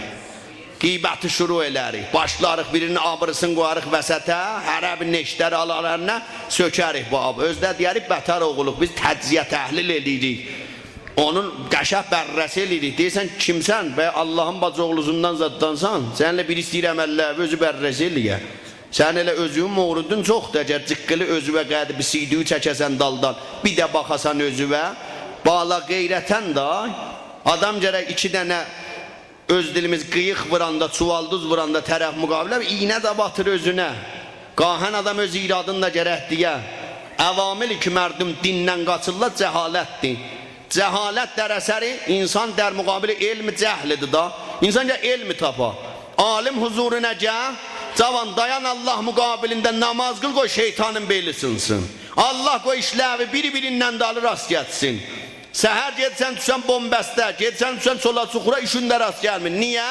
غیبتی شروع ائلریک. باشلاریق بیرینین آبریسینی قویاریق وسطه، هره بیر نئشتری آلار الینه، سؤکریک بو آب. اؤزو ده دئیریک: «بتر اوغلوق، بیز تجزیه تحلیل ائله‌ییریک.» اونون قشنگ بررسی ائله‌ییریک. دئییرسن: «کیمسن؟ به آللاهین باجی اوغلوسوندان زاددانسان؟ سنینله بیری ایسته‌ییر عمللری اؤزو بررسی ائله‌یه.» سن ائله اؤزونون موردون چوخدور. اگر جیققیلی اؤزووه قدیمی سی‌دی‌یو چکه‌سن دالدان، بیر ده باخاسان اؤزووه، بالا غیرتاً دا، آدام گرک ایکی دنه، اؤز دیلیمیز، قیییق ووراندا، چووالدوز ووراندا طرف مقابله، بیر ایینه ده باتیر اؤزونه. گاهاً آدام اؤز ایرادینی دا گرک دئیه. عواملی کی مردم دیندن قاچیرلار، جهالتدیر. جهالت در اثر انسان در مقابل علم جهلدیر دا. انسان گرک علم تاپا. عالم حضورونا گل، جوان، دایان آللاه مقابلینده نماز قیل، قوی شیطانین بئلی سینسین. آللاه قوی ایشلری بیری-بیریندن دالی راست گتسین. سحر گئدیسن دوشوسن بن‌بسته، گئدیسن دوشوسن چولا چوخورا، ایشین ده راست گلمیر. نییه؟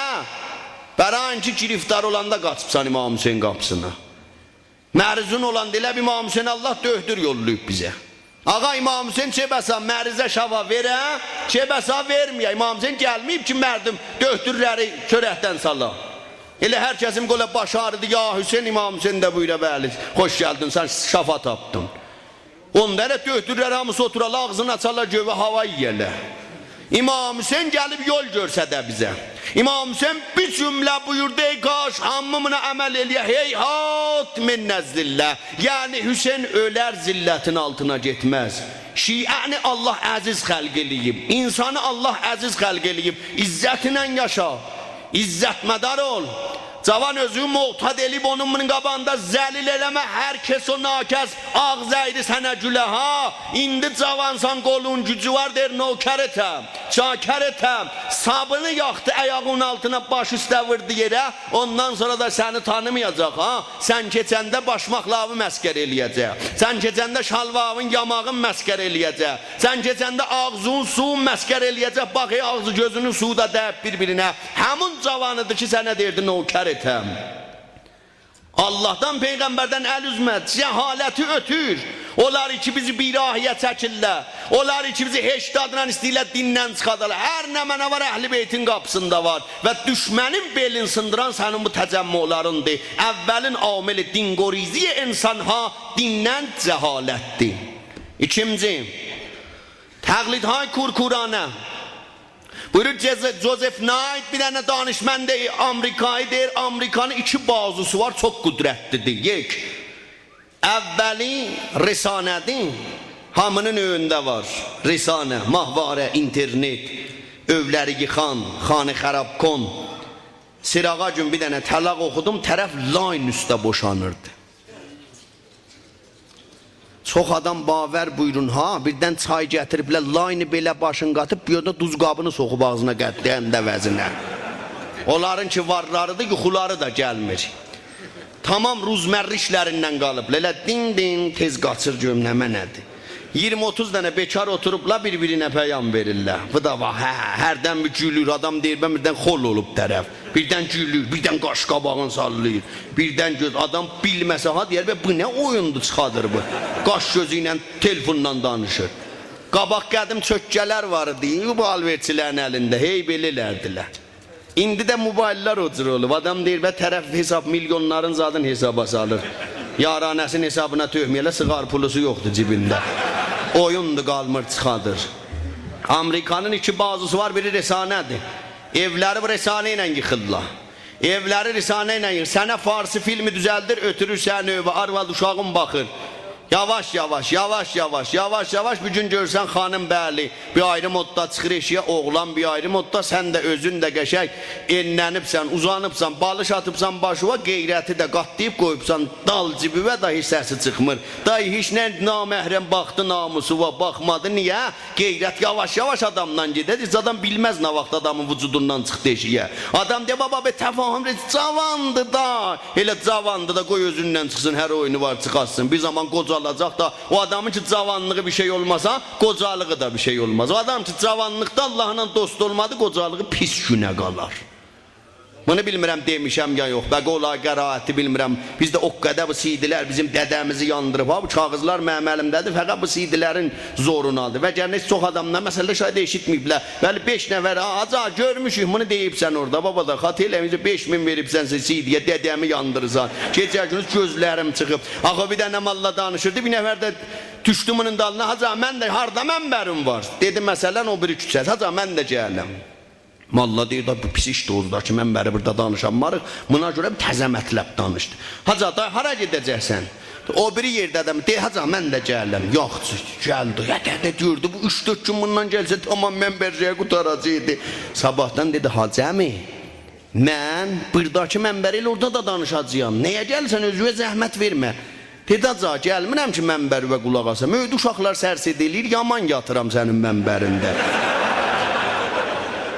برای اینکه گرفتار اولاندا قاچیبسان امام حسین قاپیسینا. مریضین اولاندا، ائله بیل امام حسین آللاه دؤکتور یوللاییب بیزه. آقا، امام حسین چه بسا مریضه شفا وئره، چه بسا وئرمه‌یه. امام حسین گلمه‌ییب کی مردم، دؤکتورلری چؤرکدن سالا. ائله هر کسین قولو باشی آغریدی، یا حسین، امام حسین ده بویورا: «بلی، خوش گلدین، سن شفا تاپدین.» اوندا ائله دؤکتورلر هامیسی اوتورالار، آغزینی آچارلار، گؤیه هاوا یئیه‌لر. امام حسین گلیب یول گؤرسده بیزه. امام حسین بیر جمله بویوردو، ای کاش هامی بونا عمل ائله‌یه. هیهات من الذلة. یعنی حسین اؤلر، ذلتین آلتینا گئتمز. شیعه‌نی آللاه عزیز خلق ائله‌ییب. انسانی آللاه عزیز خلق ائله‌ییب. عزتینن یاشا. عزتمدار اول. جوان، اؤزونو معتاد ائله‌ییب اونون بونون قاباغیندا ذلیل ائله‌مه. هر کس، او ناکس آغزی اَیری سنه گوله ها. ایندی جوانسان، قولون گوجو وار، دئییر نوکرتم، چاکرتم. صابونی یاخدی آیاغینین آلتینا، باشی اوسته ووردو یئره. اوندان سونرا دا سنی تانیمایاجاق ها. سن کئچنده باشماقلارینی مسخره ائله‌یه‌جک. سن کئچنده شالوارین یاماغین مسخره ائله‌یه‌جک. سن کئچنده آغزینین سویون مسخره ائله‌یه‌جک. باخ، ای، آغزی گؤزونون سویو دا دَییب بیر-بیرینه. همون جوانیدیر کی سنه دئییردی نوکرتم. آللاهدان، پیغمبردن ال اوزمه، جهالتی اؤتور. اونلار کی بیزی بیراهه‌یه چکیرلر، اونلار کی بیزی هشدادلا ایسته‌ییرلر دیندن چیخادالار. هر نمنه وار، اهل بیتین قاپیسیندا وار. و دوشمنین بئلین سیندیران سنین بو تجمعلاریندیر. اولین عامل دین‌گریزی انسان‌ها دیندن جهالتدیر. ایکینجی، تقلیدهای کورکورانه. بویورور، جز-، جوزف نایت، بیر دنه دانشمند آمریکایی، دئییر آمریکانین ایکی بازوسو وار، چوخ قدرتلی‌دیر. یک، اولی رسانه‌دیر. هامینین ائوینده وار رسانه، ماهواره، اینترنت، ائولری ییخان، خانه خراب کن. سراغا گون بیر دنه طلاق اوخودوم، طرف لاین اوسته بوشانیردی. چوخ آدام، باور بویورون ها، بیردن چای گتیریبلر، لاینی بئله باشین قاتیب، بیر یئرده دوز قابینی سوخوب آغزینا قدّیه‌نده عوضینه. اونلارین کی وارلاریدیر، یوخولاری دا گلمیر. تمام روزمره ایشلریندن قالیبلار. ائله دین دین تئز قاچیر گؤروم نمنه ندیر. اییرمی اوتوز دنه بیکار اوتوروبلار، بیر-بیرینه پیام وئریرلر. بو دا وار، هه، هردن بیر گولور، آدام دئییر، «به، بیردن خول اولوب طرف.» بیردن گولور، بیردن قاش-قاباغینی ساللاییر. بیردن گؤز، آدام بیلمه‌سه ها، دئیر، «به، بو نه اویوندور چیخادیر بو؟» قاش-گؤزو ایله تلفونلا دانیشیر. قاباق قدیم چؤککه‌لر وار ایدی، بو آلوئرچی‌لرین الینده، هئی بئله ائلردیلر. ایندی ده موبایل‌لار او جور اولوب. آدام دئییر، «به، طرف حساب، میلیونلارین زادین حسابا سالیر.» یارانه‌سینین حسابینا تؤکمه‌یه‌لر، سیگار پولوسو یوخدور جیبینده. اویوندور، قالمیر چیخادیر. آمریکانین ایکی بازوسو وار، بیری رسانه‌دیر. ائولری بو رسانه ایله ییخیرلار. ائولری رسانه ایله ییخیر. سنه فارسی فیلمی دوزلدیر، اؤتورور سنین ائوه، آرواد اوشاغین باخیر. یاواش-یاواش، یاواش-یاواش، یاواش-یاواش بیر گون گؤرورسن خانیم، بلی، بیر آیری مددا چیخیر ائشیگه، اوغلان بیر آیری مددا، سن ده اؤزون ده قشنگ ائنلنیبسن، اوزانیبسان، بالیش آتیبسان باشیوا، غیرتی ده قاتلاییب قویوبسان دال جیبیوه، دای هئچ سسی چیخمیر. دای هئچ نه نامحرم باخدی ناموسووا، باخمادی. نییه؟ غیرت یاواش-یاواش آدامدان گئدیر. هئچ آدام بیلمز نه واخت آدامین وجودوندان چیخدی ائشیگه. آدام دئییر، «بابا، بیر تفاهم وئر، جاواندی دا.» ائله جاواندی دا، قوی اؤزوندن چیخسین، هر اویونو وار چیخارتسین. بیر زامان قوجالاجاق دا، او آدامین کی جاوانلیغی بیر شئی اولماسا، قوجالیغی دا بیر شئی اولماز. او آدام کی جاوانلیقدا آللاهلا دوست اولمادی، قوجالیغی پیس گونه قالار. بونو بیلمیرم دئمیشم یا یوخ، به قول آقای قرائتی بیلمیرم. بیزده او قدر بو سی‌دی‌لر بیزیم دده‌میزی یاندیریب ها، بو کاغیذلار منیم الیمده‌دیر، فقط بو سی‌دی‌لرین زورونادیر. و گرنه چوخ آداملار مسئله شاید ائشیتمه‌ییبلر. بلی، بئش نفر، «آ، حاجی آقا، گؤرموشوک بونو دئییبسن اورادا، بابا دا، خاطر ائله‌میشسن، بئش مین وئریبسن سی‌دی‌یه، دده‌می یاندیریرسان.» گئجه گوندوز گؤزلریم چیخیب. آخی بیر دنه ماللا دانیشیردی، بیر نفر ده دوشدو بونون دالینا، «حاجی آقا، من ده، هاردا منبرین وار؟» دئدی، «مثلا، او بیری کوچه‌سی.» «حاجی آقا، من ده گلیرم.» ماللا دئییر، «دا بو پیس ایشدیر، اوزو دا کی، منبری بورادا دانیشانماریق. بونا گؤره تازه مطلب دانیشدی.» «حاجی آقا، دا هارا گئده‌جکسن؟» «او بیری یئرده آدام.» «دئ، حاجی آقا، من ده گلیرم.» یاخشی، گلدی. یا دده دئییردی، «بو اوچ-دؤرد گون بوندان گلسه، تمام منبرجییه قوتاراجاقدی.» صاباحدان دئدی، «حاجی عمی، من بوراداکی منبری ائله اورادا دا دانیشاجاغام. نییه گلیرسن، اؤزونه زحمت وئرمه.» دئدی، «حاجی آقا، گلمیرم کی منبریوه قولاق آسام. ائوده اوشاقلار سرسه ائله‌ییر، یامان یاتیرام سنین منبرینده.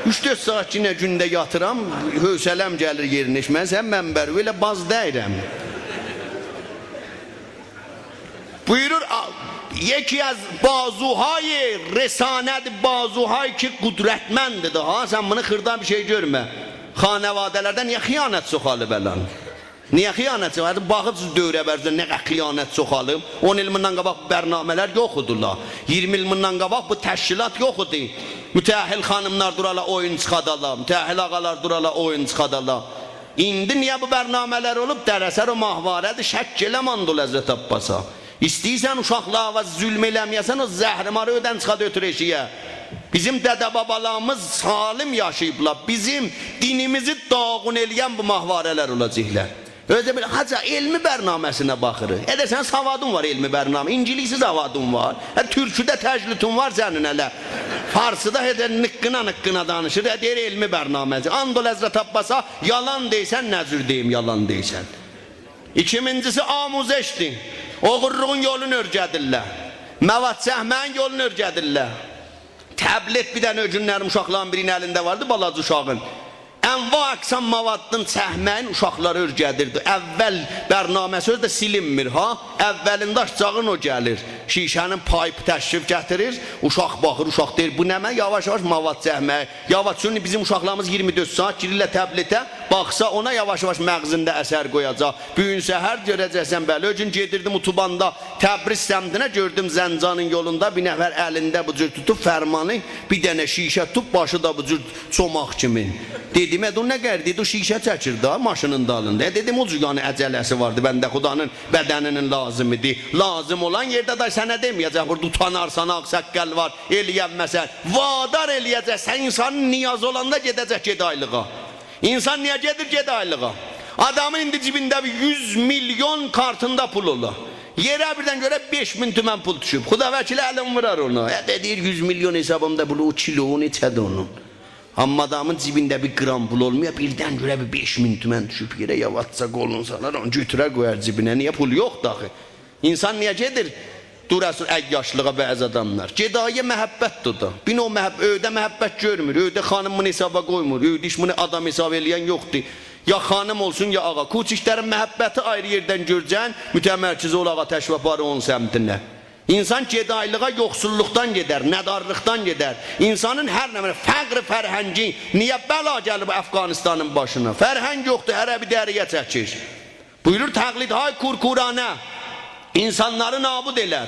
اوچ-دؤرد ساعات یئنه گونده یاتیرام، حوصله‌م گلیر یئرینه. من سنین منبریوه ائله باز دَییرم.» بویورور، آ، یکی از بازوهای رسانه‌دیر، بازوهایی کی قدرتمنددیر ها. سن بونو خیردا بیر شئی گؤرمه. خانواده‌لرده نییه خیانت چوخالیب الان؟ نییه خیانت چوخالیب؟ باخین سیز دؤوره‌برینیزده نه قدر خیانت چوخالیب. اون ایل بوندان قاباق بو برنامه‌لر یوخ ایدیلار. اییرمی ایل بوندان قاباق بو تشکیلات یوخ ایدی. متأهل خانیملار دورالار، اویون چیخادالار. متأهل آقالار دورالار، اویون چیخادالار. ایندی نییه بو برنامه‌لر اولوب؟ درسر او ماهواره‌دیر، شک ائله‌مه آند اولا حضرت عباسا. ایسته‌ییرسن اوشاقلارا ظلم ائله‌مه‌یه‌سن، او زهرماری ائودن چیخاد اؤتور ائشیگه. بیزیم دده-بابالاریمیز سالم یاشاییبلار. بیزیم دینیمیزی داغون ائله‌ین بو ماهواره‌لر اولاجاقلار. اؤزو بیلیر، حاجی آقا، علمی برنامه‌سینه باخیریق. ائله سنین سوادین وار علمی برنامه، اینگیلیسی سوادین وار. هه، تورکوده تجلیتون وار سنین هله. فارسیدا هله نققینا نققینا دانیشیر. هه، دئییر علمی برنامه‌سی. آند اولا حضرت عباسا، یالان دئییرسن، نه جور دئییم یالان دئییرسن. ایکینجیسی آموزشدیر. اوغورلوغون یولونو اؤرگدیرلر. مواد چکمه‌یین یولونو اؤرگدیرلر. تبلت بیر دنه او گونلری اوشاقلارین بیرینین الینده واردی، بالاجا اوشاغین. انواع اقسام موادین چکمه‌یین اوشاقلارا اؤرگدیردی. اول برنامه‌سی اؤزو ده سیلینمیر ها. اولینده آچاجاغین او گلیر. شیشه‌نین پایپ تشریف گتیریر. اوشاق باخیر، اوشاق دئییر، «بو نمنه؟» یاواش-یاواش مواد چکمه‌یی. یاواش، چونکی بیزیم اوشاقلاریمیز اییرمی دؤرد ساعات گیریرلر تبلته. باخسا اونا، یاواش-یاواش مغزینده اثر قویاجاق. بو گون سحر گؤره‌جکسن، بلی. او گون گئدیردیم اتوباندا تبریز سمتینه، گؤردوم زنجانین یولوندا بیر نفر الینده بو جور توتوب فرمانی، بیر دنه شیشه توتوب، باشی دا بو جور چوماق کیمی. دئدیم، «ائ، او نه قدر؟» دئدی، «او شیشه چکیر دا ماشینین دالیندا.» ائ، دئدیم، «او جور یعنی عجله‌سی واردی، بنده خدانین بدنینین لازیمیدی.» لازیم اولان یئرده ده سنه دئمه‌یه‌جک، بورادا اوتانارسان، آغ‌ساققال وار، ائلیه‌نمه‌سن. وادار ائلیه‌جک، سن اینسانین نیازی اولاندا گئده‌جک، گئده آیلیغا. اینسان نییه گئدیر، گئده آیلیغا؟ آدامین ایندی جیبینده بیر یوز میلیون کارتیندا پول اولا. یئره بیردن گؤره بئش مین تومن پول دوشوب. خداوکیلی الین وورار اونا. یا دا دئییر، یوز میلیون حسابیمدا پول، او کیلو، او نئچه‌دیر اونون؟ آمما آدامین جیبینده بیر قرام پول اولمویا، بیردن گؤره بیر بئش مین تومن دوشوب یئره، یاواشجا قولونو سالار، اونو گؤتورر قویار جیبینه. نییه؟ پول یوخدور آخی. انسان نییه گئدیر دوراسین عیاشلیغا بعضی آداملار؟ گدایی محبتدیر او دا. بیر نوع محب-، ائوده محبت گؤرمور، ائوده خانیم بونو حسابا قویمور، ائوده هئچ بونو آدام حساب ائله‌ین یوخدور. یا خانیم اولسون، یا آغا. کوچیکلرین محبتی آیری یئردن گؤره‌جکسن، متمرکز اول، آغا، تشریف آپار اونون سمتینه. انسان گداییلیغا یوخسوللوقدان گئدر، ندارلیقدان گئدر. انسانین هر نمنه فقر فرهنگی، نییه بلا گلیب افغانستانین باشینا؟ فرهنگ یوخدور، هره بیر دری‌یه چکیر. بویورور، تقلیدهای کورکورانه انسانلاری نابود ائلر.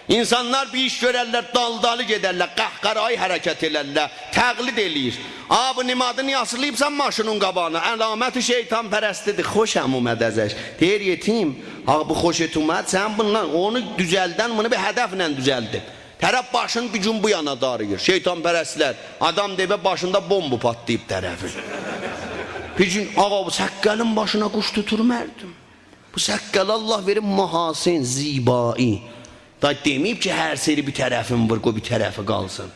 انسانلار بیر ایش گؤررلر، دالدالی گئدرلر، قهقرایی حرکت ائلرلر، تقلید ائله‌ییر. «آ، بو نمادی نییه آسیلاییبسان ماشینین قاباغینا؟» علامت شیطان‌پرستی‌دیر، خوشم اومد ازش. دئییر: یئتیم، آغا، بو خوشت اومد، سن بوندان، اونو دوزلدن بونو بیر هدفله دوزلدیب. طرف باشینی بیر گون بو یانا دایاییر. شیطان‌پرستلر. آدام دئییب باشیندا بمب پاتلاییب طرفین. بیر گون: «آغا، بو سققلین باشینا قوش توتور مردم؟ بو سققلی الله وئریب محاسن، زیبایی. دا دئمه‌ییب کی هر سری بیر طرفین وور، قوی بیر طرفی قالسین.»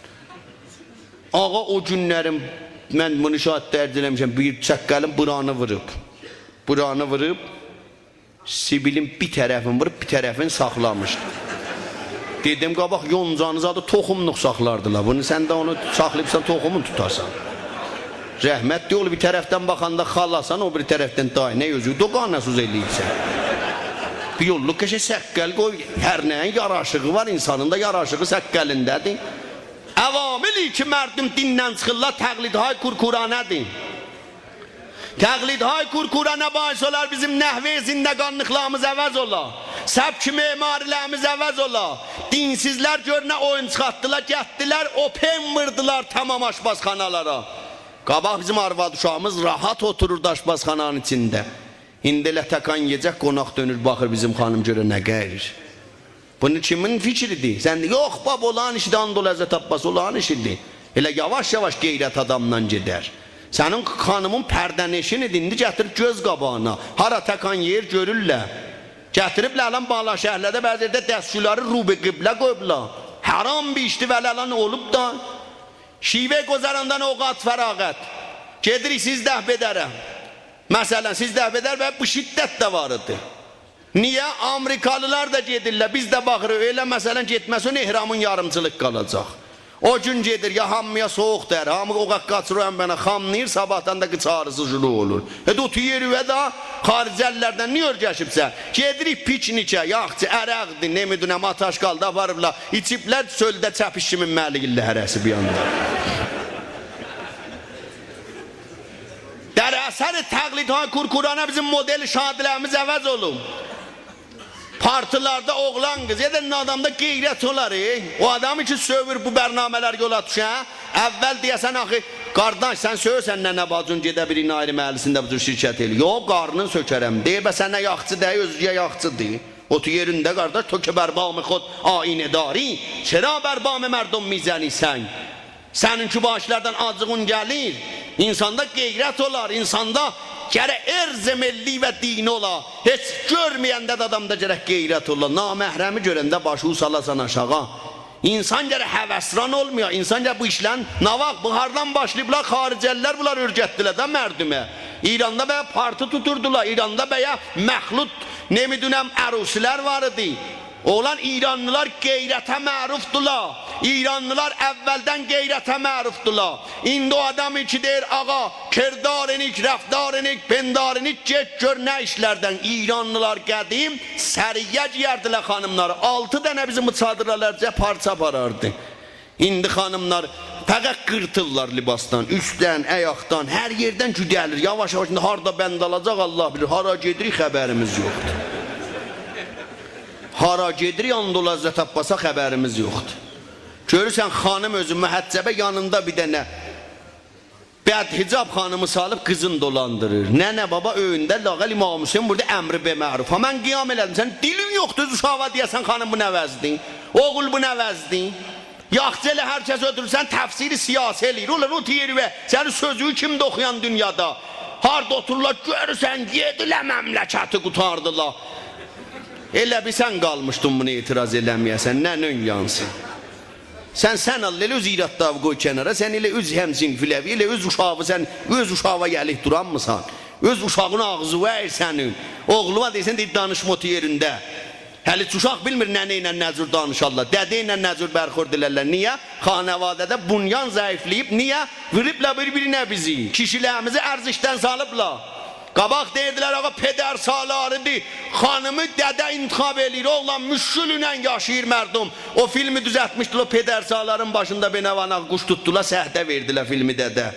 آغا، او گونلرین من بونو شاهدلری ائله‌میشم، بیر سققلین بورانی ووروب. بورانی ووروب، سیبیلین بیر طرفینی ووروب، بیر طرفینی ساخلامیشدی. دئدیم: «قاباق یونجانی زادی توخوملوق ساخلاردیلار. بونو سن ده اونو ساخلاییبسان، توخومون توتاسان.» رحمتلی اوغلو بیر طرفدن باخاندا خالاسان، او بیری طرفدن دای نه اؤزووو دوگانه‌سوز ائله‌ییبسن. بیر یوللوق قشنگ سققل قوی، هر نه‌یین یاراشیغی وار، انسانین دا یاراشیغی سققلینده‌دیر. عواملی کی مردم دیندن چیخیرلار، تقلیدهای کورکورانه‌دیر. تقلیدهای کورکورانه باعث اولار بیزیم نحوه زندگانلیقلاریمیز عوض اولا، سبک معماری‌لریمیز عوض اولا. دینسیزلر گؤر نه اویون چیخارتدیلار، گتدیلر، اوپن ووردولار تمام آشپزخانالارا. قاباق بیزیم آرواد اوشاغیمیز راحت اوتوروردو آشپزخانانین ایچینده. ایندی ائله تکان یئیه‌جک، قوناق دؤنور، باخیر بیزیم خانیم گؤره نه قاییریر. بونو کیمین فیکری‌دیر؟ سن دئ، یوخ بابا، اولارین ایشی‌دیر، آند اولا حضرت عباسا، اولارین ایشی‌دیر. ائله یاواش-یاواش غیرت آدامدان گئدر. سنین خانیمین پرده‌نشینی‌دیر، ایندی گتیریب گؤز قاباغینا. هارا تکان یئییر، گؤرورلر. گتیریبلر الان بالاشهرلرده بعضی یئرده دستشویی‌لری رو به قبله قویوبلار. حرام بیر ایشدیر، ولی الان اولوب دا. شیوهٔ گذراندن اوقات فراغت. گئدیریک سیزده بدره. مثلا، سیزده بدر و بو شدت ده وار ایدی. نییه؟ آمریکالیلار دا گئدیرلر، بیز ده باخیریق. ائله، مثلا، گئتمه‌سن، احرامین یاریمچیلیق قالاجاق. او گون گئدیر، یا هامییا سویوق دئییر، هامی او قدر قاچیر او یان بو یانا، خاملاییر، صاباحدان دا قیچ آغریسی شروع اولور. ائ، اوتور یئریوه ده خارجه‌لی‌لردن نییه اؤرگشیبسن؟ گئدیریک پیکنیکه، یاخچی، عرقدیر، نمی‌دونم، آتاشقالدی آپاریبلار، ایچیبلر، چؤلده چپیش کیمی مله‌ییرلر هره‌سی بیر یاندا. در اثر تقلیدهای کورکورانه بیزیم مدل شادی‌لریمیز عوض اولوب. پارتی‌لرده اوغلان قیز، یئدن آدامدا غیرت اولار، ائ. او آدامی کی سؤیور بو برنامه‌لر یولا دوشه، اول دئیه‌سن آخی، قارداش، سن سؤیورسن ننه باجین گئده بیرینین آیری محله‌سینده بو جور شرکت ائله‌یه؟ یوخ، قارنین سؤکرم. دئییر، به سنه یاخچی دئییل، اؤزگه‌یه یاخچی‌دیر. اوتور یئرینده، قارداش، تو که بر بام خود آیینه داری، چرا بر بام مردم می‌زنی سنگ؟ سنین کی باشلارین آجیغین گلیر، انساندا غیرت اولار، انساندا گرک عرض ملی و دینی اولا. هئچ گؤرمه‌ینده ده آدامدا گرک غیرت اولا. نامحرمی گؤرنده باشیوی سالاسان آشاغی. انسان گرک هوسران اولمایا، انسان گرک بو ایشلرین، نه واخت، بو هاردان باشلاییبلار، خارجه‌لی‌لر بونلاری اؤرگتدیلر ده مردمه. ایراندا بایاق پارتی توتوردولار، ایراندا بایاق مخلوط، نمی‌دونم، عروسی‌لر وار ایدی. اوغلان، ایرانلی‌لار غیرته معروفدولار. ایرانلی‌لار اولدن غیرته معروفدولار. ایندی او آدام کی دئییر، آغا، کردار نیک، رفتار نیک، پندار نیک، گئت گؤر نه ایشلردن. ایرانلی‌لار قدیم سریه گئیردیلر خانیملاری. آلتی دنه بیزیم بو چادیرلارجا پارچا آپاراردی. ایندی خانیملار فقط قیرتیرلار لباسدان، اوستدن، آیاقدان، هر یئردن گوده‌لیر. یاواش-یاواش ایندی هاردا بند آلاجاق، الله بیلیر. هارا گئدیریک، خبریمیز یوخدور. هارا گئدیریک، آند اولا حضرت عباسا، خبریمیز یوخدور. گؤرورسن، خانیم اؤزو محجبه، یانیندا بیر دنه بدحجاب خانیمی سالیب قیزین دولاندیریر. ننه، بابا، ائوینده لااقل امام حسین بویوردو: «امر به معروف.» ها، من قیام ائله‌دیم. سن دیلین یوخدور اؤز اوشاغیوا دئیه‌سن: «خانیم، بو نه وضعدیر؟» اوغول، بو نه وضعدیر؟ یاخچی، ائله هر کس اؤتورور، سن تفسیر سیاسی ائله‌ییر. اولا، اوتور یئریوه، سنین سؤزووو کیمدی اوخویان دونیادا؟ هاردا اوتورورلار، گؤرورسن، یئدیلر مملکتی قوتاردیلار. ائله بیل سن قالمیشدین بونو اعتراض ائله‌مه‌یه‌سن، ننه‌ن یانسین. سن، سن الله، ائله اؤز ایرادلاری قوی کنارا، سن ائله اؤز هم‌صنفلری، ائله اؤز اوشاغی، سن اؤز اوشاغا یهلیک دورانمیسان. اؤز اوشاغین آغزی وار سنین. اوغلونا دئییرسن، دئییر، دانیشما اوتور یئرینده. هله اوشاق بیلمیر ننه ایله نه جور دانیشارلار، دده ایله نه جور برخورد ائلرلر. نییه؟ خانواده‌ده بنیان ضعیفله‌ییب. نییه؟ ووروبلار بیر-بیرینه بیزی. کیشی‌لریمیزی ارزشدن سالیبلار. قاباق دئییردیلر، آغا، پدرسالاری‌دیر، خانیمی دده انتخاب ائله‌ییر. اوغلان، مشکل‌له یاشاییر مردم. او فیلمی دوزلتمیشدیلر، او پدرسالارین باشیندا بینواناق قوش توتدولار، سهده وئردیلر فیلمی دده.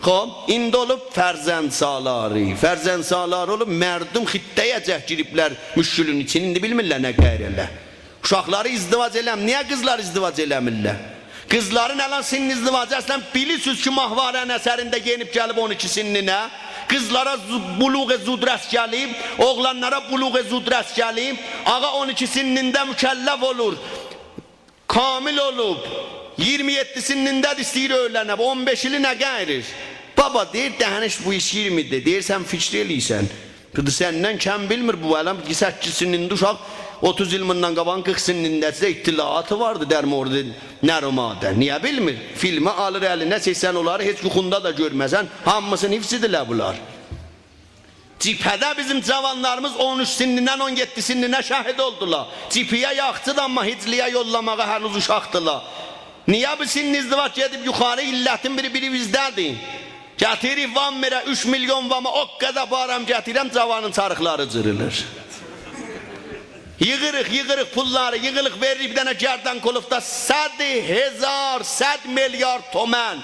خوب، ایندی اولوب فرزندسالاری. فرزندسالاری اولوب، مردم خیرتده‌یه‌جک گیریبلر مشکلین ایچینه، ایندی بیلمیرلر نه قاییرلار. اوشاقلاری ازدواج ائله‌م، نییه قیزلار ازدواج ائله‌میرلر؟ قیزلارین الان سن ازدواجی، اصلاً بیلیرسینیز کی، ماهواره‌نین اثرینده یئنیب گلیب اون ایکی سنینه. قیزلارا زو-، بلوغ زودرس گلیب، اوغلانلارا بلوغ زودرس گلیب. آغا اون ایکی سنینده مکلف اولور. کامل اولوب، اییرمی یئددی سنینده ده ایسته‌ییر اؤیلنه، بو اون بئش ایلی نه قاییریر؟ بابا، دئییر، دهنش بو ایش اییرمی‌دی. دئییر، سن فیکیر ائله‌ییرسن. قیز سندن کم بیلمیر، بو الان سککیز سنینده اوشاق، اوتوز ایل بوندان قاباقین قیرخ سنینده سیزه اطلاعاتی واردی در مورد نر و ماده. نییه بیلمیر؟ فیلمی آلیر الینه، سئچسن اونلاری هئچ یوخوندا دا گؤرمه‌سن، هامیسینین حفظی‌دیرلر بونلار. جبهه‌ده بیزیم جاوانلاریمیز اون اوچ سنیندن اون یئددی سنینه شهید اولدولار. جبهه‌یه یاخچی‌دیر، آمما هیجلی‌یه یوللاماغا هنوز اوشاقدیلار. نییه بو سن ازدواج گئدیب یوخاری؟ علتین بیری، بیری بیزده‌دیر. گتیریریک وام وئره، اوچ میلیون واما او قدر بارام گتیریرم، جاوانین چاریقلاری جیریلیر. ییغیریق، ییغیریق پوللاری، ییغیریق، وئریریک بیر دنه گردن‌کلفتا صد هزار، صد میلیارد تومن.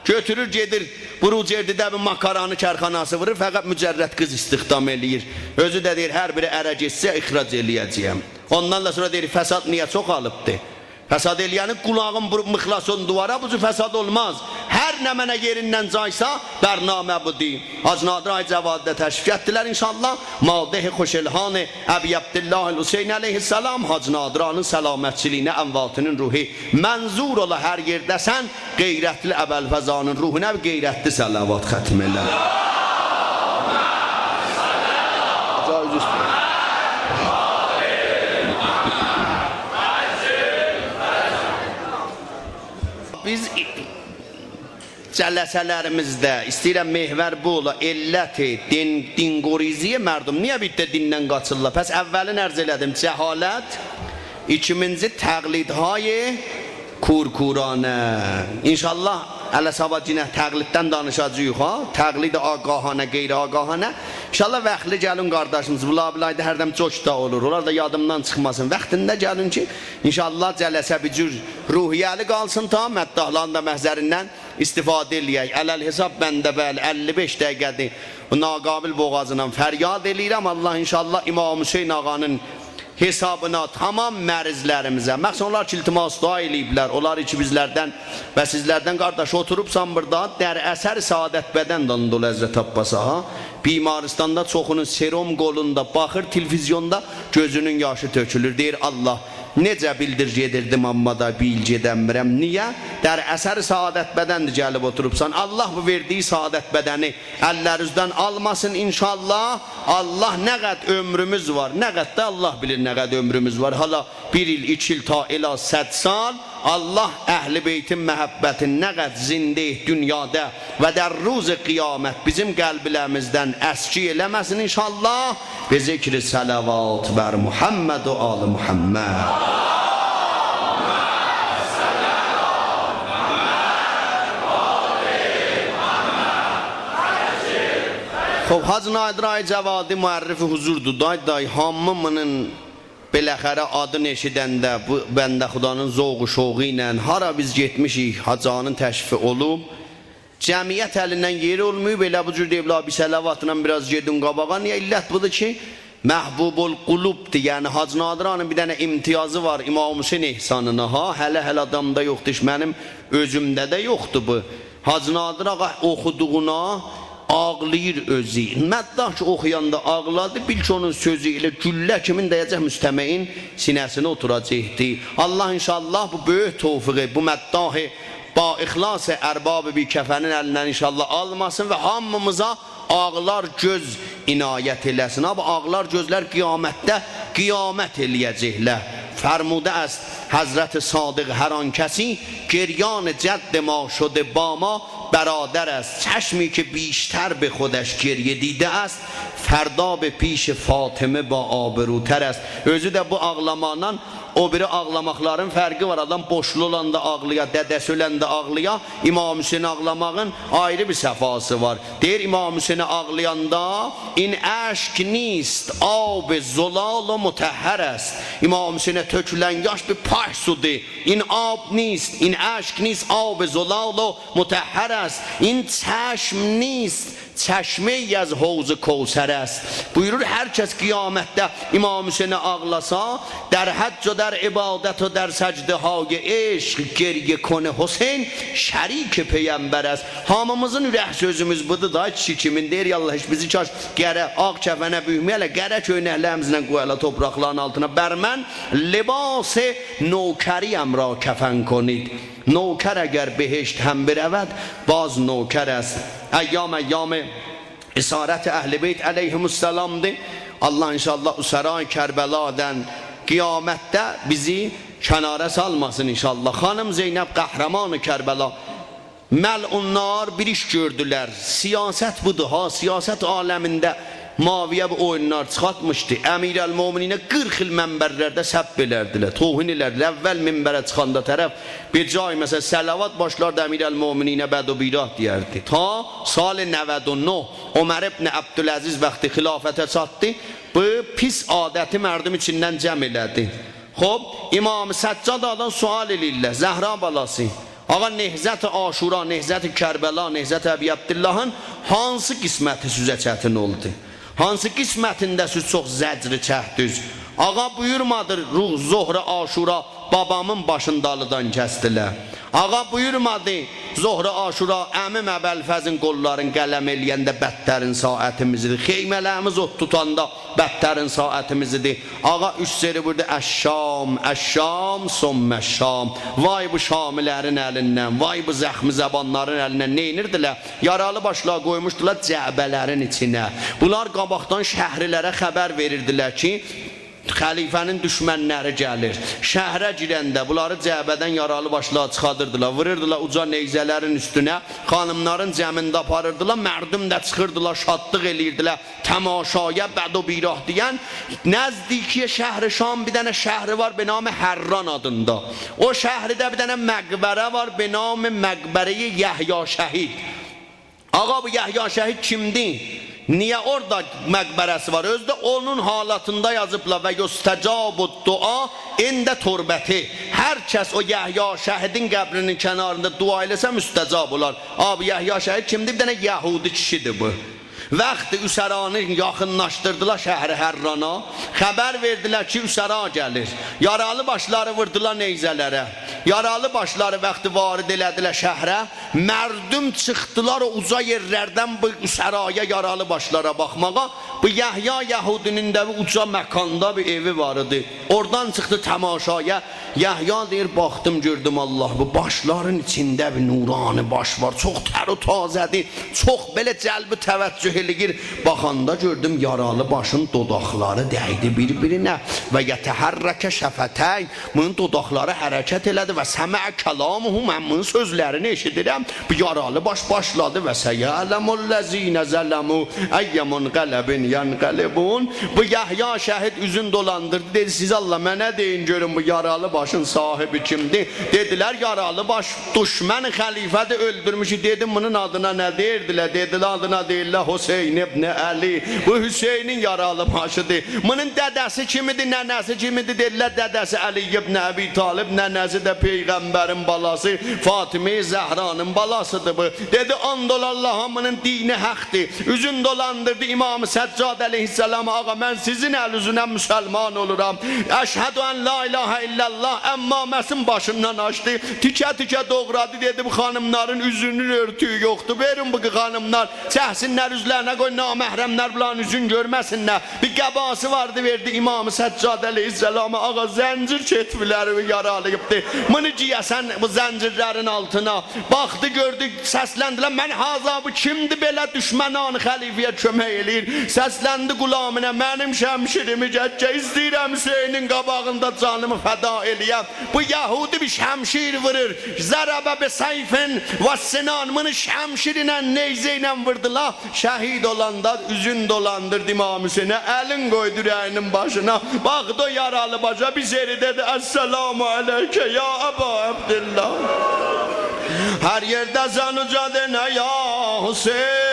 گؤتورور، گئدیر، بروجردی‌ده بیر ماکارانی کارخاناسی وورور، فقط مجرد قیز استخدام ائله‌ییر. اؤزو ده دئییر، هر بیری اره گئتسه، اخراج ائله‌یه‌جه‌یم. اوندان دا سونرا دئییر، فساد نییه چوخالیبدی؟ فساد ائله‌یه‌نین قولاغین ووروب مخلصون دووارا، بو جور فساد اولماز. هر نمنه یئریندن جایسا، برنامه بودور. حاج نادر آقای جوادی ده تشریف گتیردیلر ان‌شاءالله. مادح خوش الحان ابی عبدالله الحسین علیه‌السلام، حاج نادر آقانین سلامتچیلیگینه، امواتینین روحو منظور اولا، هر یئرده‌سن، غیرتلی ابوالفضلانین روحونا بیر غیرتلی صلوات ختم ائله. بیز جلسه‌لریمیزده، ایسته‌ییرم محور بو اولا، علت دین، دین‌گریزی مردم. نییه بیر ده دیندن قاچیرلار؟ پس اوّلین عرض ائله‌دیم، جهالت، ایکیمینجی تقلیدهای کورکورانه. ان‌شاءالله هله صاباح یئنه تقلیددن دانیشاجاغیق ها. تقلید آگاهانه، غیرآگاهانه. ان‌شاءالله واختلی گلین قارداشیمیز. بلا بلایدا هردن جوک دا اولور. اونلار دا یادیمدان چیخماسین. واختیندا گلین کی، ان‌شاءالله جلسه بیر جور روحیه‌لی قالسین، تا مداحلارین دا محضریندن استفاده ائله‌یک. علی‌الحساب منده، بلی، اللی بئش دقیقه‌دیر بو ناقابل بوغازینان فریاد ائله‌ییرم. الله ان‌شاءالله امام حسین آقانین حسابینا تمام مریضلریمیزه، مخصوصاً اونلار کی التماس دعا ائله‌ییبلر، اونلار کی بیزلردن و سیزلردن، قارداش، اوتوروبسان بورادا، در اثر سعادت بدن ده اوندا اول حضرت عباسا، ها؟ بیمارستاندا چوخونون سرم قولوندا، باخیر تلویزیوندا، گؤزونون یاشی تؤکولور. دئییر، الله، نئجه بیلدیر گئدیردیم، آمما دا بو ایل گئده‌نمیرم. نییه؟ در اثر سعادت بدندیر گلیب اوتوروبسان. الله بو وئردیگی سعادت بدنی اللرینیزدن آلماسین ان‌شاءالله. الله، نه قدر عؤمروموز وار، نه قدر ده الله بیلیر نه قدر عؤمروموز وار. حالا بیر ایل، ایکی ایل، تا الی صد سال، الله اهل بیتین محبتین نه قدر زنده دونیادا و در روز قیامت بیزیم قلبلریمیزدن اسکیک ائله‌مه‌سین ان‌شاءالله. به ذکر صلوات بر محمد و آل محمد. خوب، حاج نادر آقای جوادی معرف حضوردور. دای، دای، هامیمینین بالاخره آدین ائشیدنده بو بنده خدانین ذوق و شوقو ایله، هارا بیز گئتمیشیک، حاج آقانین تشریفی اولوب. جمعیت الیندن یئری اولماییب، ائله بو جور دئییبلر، بیر صلواتلا بیر آز گئدین قاباغا. نییه؟ علت بودور کی، محبوب‌القلوبدور. یعنی حاج نادر آقانین بیر دنه امتیازی وار امام حسین احسانینا، ها. هله، هله آدامدا یوخدور، منیم اؤزومده ده یوخدور بو. حاج نادر آقا اوخودوغونا آغلاییر اؤزو. مداح کی اوخویاندا آغلادی، بیل کی اونون سؤزو ائله گولله کیمین دَیه‌جک مستمعین سینه‌سینه اوتوراجاقدی. الله ان‌شاءالله بو بؤیوک توفیقی، بو مداح با اخلاص ارباب بی‌کفنین الیندن ان‌شاءالله آلماسین و هامیمیزا آغلار گؤز عنایت ائله‌سین. ها، بو آغلار گؤزلر قیامتده قیامت ائله‌یه‌جکلر. فرموده است حضرت صادق: «هر آن کسی گریان جد ما شده با ما برادر است.» چشمی که بیشتر به خودش گریه دیده است، فردا به پیش فاطمه با آبروتر است. اؤزو ده بو آغلاماقلا او بیری آغلاماقلارین فرقی وار. آدام بورجلو اولاندا آغلایا، دده‌سی اؤلنده آغلایا، امام حسینه آغلاماغین آیری بیر صفاسی وار. دئییر، امام حسینه آغلایاندا: «این اشک نیست، آب زلال و مطهر است.» امام حسینه تؤکولن یاش بیر پاک سودور. «این آب نیست، این اشک نیست، آب زلال و مطهر است. این چشم نیست، چشمه‌ای از حوض کوثر است.» بویورور، هر کس قیامتده امام حسینه آغلاسا، «در حج و در عبادت و در سجده‌های عشق گریه کن حسین، شریک پیمبر است.» هامیمیزین اورک سؤزوموز بودور دا، کیشی کیمین دئییر: «یا الله، هئچ بیزی کاش قره، آغ کفنه بورکمه‌یه‌لر، قره کؤینکلریمیزله قویالار توپراقلارین آلتینا. بر من لباس نوکریم را کفن کنید. نوکر اگر بهشت هم برود، باز نوکر است.» ایام ایام اسارت اهل بیت علیهم السلامدیر. الله ان‌شاءالله اسرای کربلادان قیامتده بیزی کنارا سالماسین ان‌شاءالله. خانیم زینب، قهرمان کربلا، ملعونلار بیر ایش گؤردولر. سیاست بودور ها، سیاست عالمینده معاویه بو اویونلار چیخارتمیشدی. امیرالمؤمنینه قیرخ ایل منبرلرده سب ائلردیلر، توهین ائلردیلر. اول منبره چیخاندا طرف به جای، مثلا، صلوات، باشلاردی امیرالمؤمنینه بد و بیراه دئیردی. تا سال نود و نه، عمر ابن عبدالعزیز وقتی خلافته چاتدی، بو پیس عادتی مردم ایچیندن جمع ائله‌دی. خوب، امام سجاد آقادان سؤال ائله‌ییرلر: «زهرا بالاسی، آقا، نهضت عاشورا، نهضت کربلا، نهضت ابی عبداللهین هانسی قسمتی سیزه چتین اولدو؟ هانسی قسمتینده سیز چوخ زجر چکدینیز؟» آقا بویورمادی: «روز، ظهر عاشورا بابامین باشینی دالیدان کسدیلر.» آقا بویورمادی: «ظهر عاشورا عمیم ابوالفضلین قوللارین قلم ائله‌ینده بدترین ساعتیمیز ایدی، خیمه‌لریمیز اود توتاندا بدترین ساعتیمیز ایدی.» آقا اوچ سری ووردو: «الشام، الشام، ثم الشام.» وای بو شامی‌لرین الیندن، وای بو زخمی‌زبانلارین الیندن. نئینیردیلر؟ یارالی باشلاری قویموشدولار جعبه‌لرین ایچینه. بونلار قاباقدان شهرلره خبر وئریردیلر کی، خلیفه‌نین دوشمنلری گلیر. شهره گیرنده بونلاری جعبه‌دن یارالی باشلاری چیخادیردیلار، ووروردولار اوجا نیزه‌لرین اوستونه، خانیملارین جمعینده آپاریردیلار، مردم ده چیخیردیلار، شادلیق ائله‌ییردیلر. تماشایا بد و بیراه دئین. نزدیکی شهر شام بیر دنه شهری وار به نام حران آدیندا. او شهرده بیر دنه مقبره وار به نام مقبره‌ی یحیی شهید. آقا، بو یحیی شهید کیمدی؟ نییه اورادا مقبره‌سی وار؟ اؤزو ده اونون حالاتیندا یازیبلار: «و یستجاب الدعا عند تربته.» هر کس او یحیی شهیدین قبرینین کناریندا دعا ائله‌سه، مستجاب اولار. آقا، بو یحیی شهید کیمدی؟ بیر دنه یهودی کیشیدیر بو. وقتی اسرانی یاخینلاشدیردیلار شهر حرانا، خبر وئردیلر کی، اسرا گلیر. یارالی باشلاری ووردولار نیزه‌لره. یارالی باشلاری وقتی وارد ائله‌دیلر شهره، مردم چیخدیلار او اوجا یئرلردن بو اسرایا، یارالی باشلارا باخماغا. بو یحیی یهودی‌نین ده بیر اوجا مکاندا بیر ائوی وار ایدی. اورادان چیخدی تماشایا. یحیی دئییر، باخدیم، گؤردوم، الله، بو باشلارین ایچینده بیر نورانی باش وار. چوخ تر و تازه‌دیر. چوخ بئله جلب توجه ائله‌ییر. باخاندا گؤردوم، یارالی باشین دوداقلاری دَیدی بیر-بیرینه. «و یتحرک شفتیه»، بونون دوداقلاری حرکت ائله‌دی. «و سمع کلامه»، من بونون سؤزلرینی ائشیدیرم. بو یارالی باش باشلادی: «و سیعلم الذین ظلموا ای منقلب ینقلبون.» بو یحیی شهید اوزون دولاندیردی، دئدی: «سیز الله، منه دئیین گؤروم، بو یارالی باشین صاحیبی کیمدیر؟» دئدیلر: «یارالی باش دوشمن خلیفه‌دیر، اؤلدورموشوک.» دئدیم: «بونون آدینا نه دئییردیلر؟» دئدیلر: «آدینا دئییرلر حسین ابن علی. بو حسینین یارالی باشیدیر.» بونون دده‌سی کیم ایدی، ننه‌سی کیم ایدی؟ دئدیلر: «دده‌سی علی ابن ابی‌طالب، ننه‌سی ده پیغمبرین بالاسی، فاطمه زهرانین بالاسیدیر بو.» دئدی: «آند اولا اللها، بونون دینی حقدیر.» اوزون دولاندیردی امام سجاد علیه‌السلام: «آقا، من سیزین ال اوزونه مسلمان اولورام. اشهد ان لا اله الا الله.» عمامه‌سین باشیندان آچدی، تیکه-تیکه دوغرادی، دئدی: «بو خانیملارین اوزونون اؤرتویو یوخدور. وئرین بو خانیملار چکسینلر اوزلرینه.» نه قوی نامحرم‌لر بونلارین اوزون گؤرمه‌سینلر. بیر قباسی واردی، وئردی امام سجاد علیه‌السلاما. آقا، زنجیر کتفلری یارالاییبدی. بونو گئیه‌سن بو زنجیرلرین آلتینا. باخدی، گؤردو، سسلندیلر: «من هذا»، بو کیمدیر بئله دوشمنان خلیفه‌یه کؤمک ائله‌ییر؟ سسلندی غلامینا: «منیم شمشیریمی گتیر، ایسته‌ییرم حسینین قاباغیندا جانیمی فدا ائله‌یم.» بو یهودی بیر شمشیر وورور. «ضرب بسیف و سنان»، بونو شمشیر ایله، نیزه ایله ووردولار. شهید اولاندا اوزون دولاندیردی امام حسینه، الین قویدو اوره‌یینین باشینا. باخدی او یارالی باشا، بیر سری دئدی: «السلام علیک یا ابا عبدالله.» هر یئرده‌سن اوجا دئنه: «یا حسین.»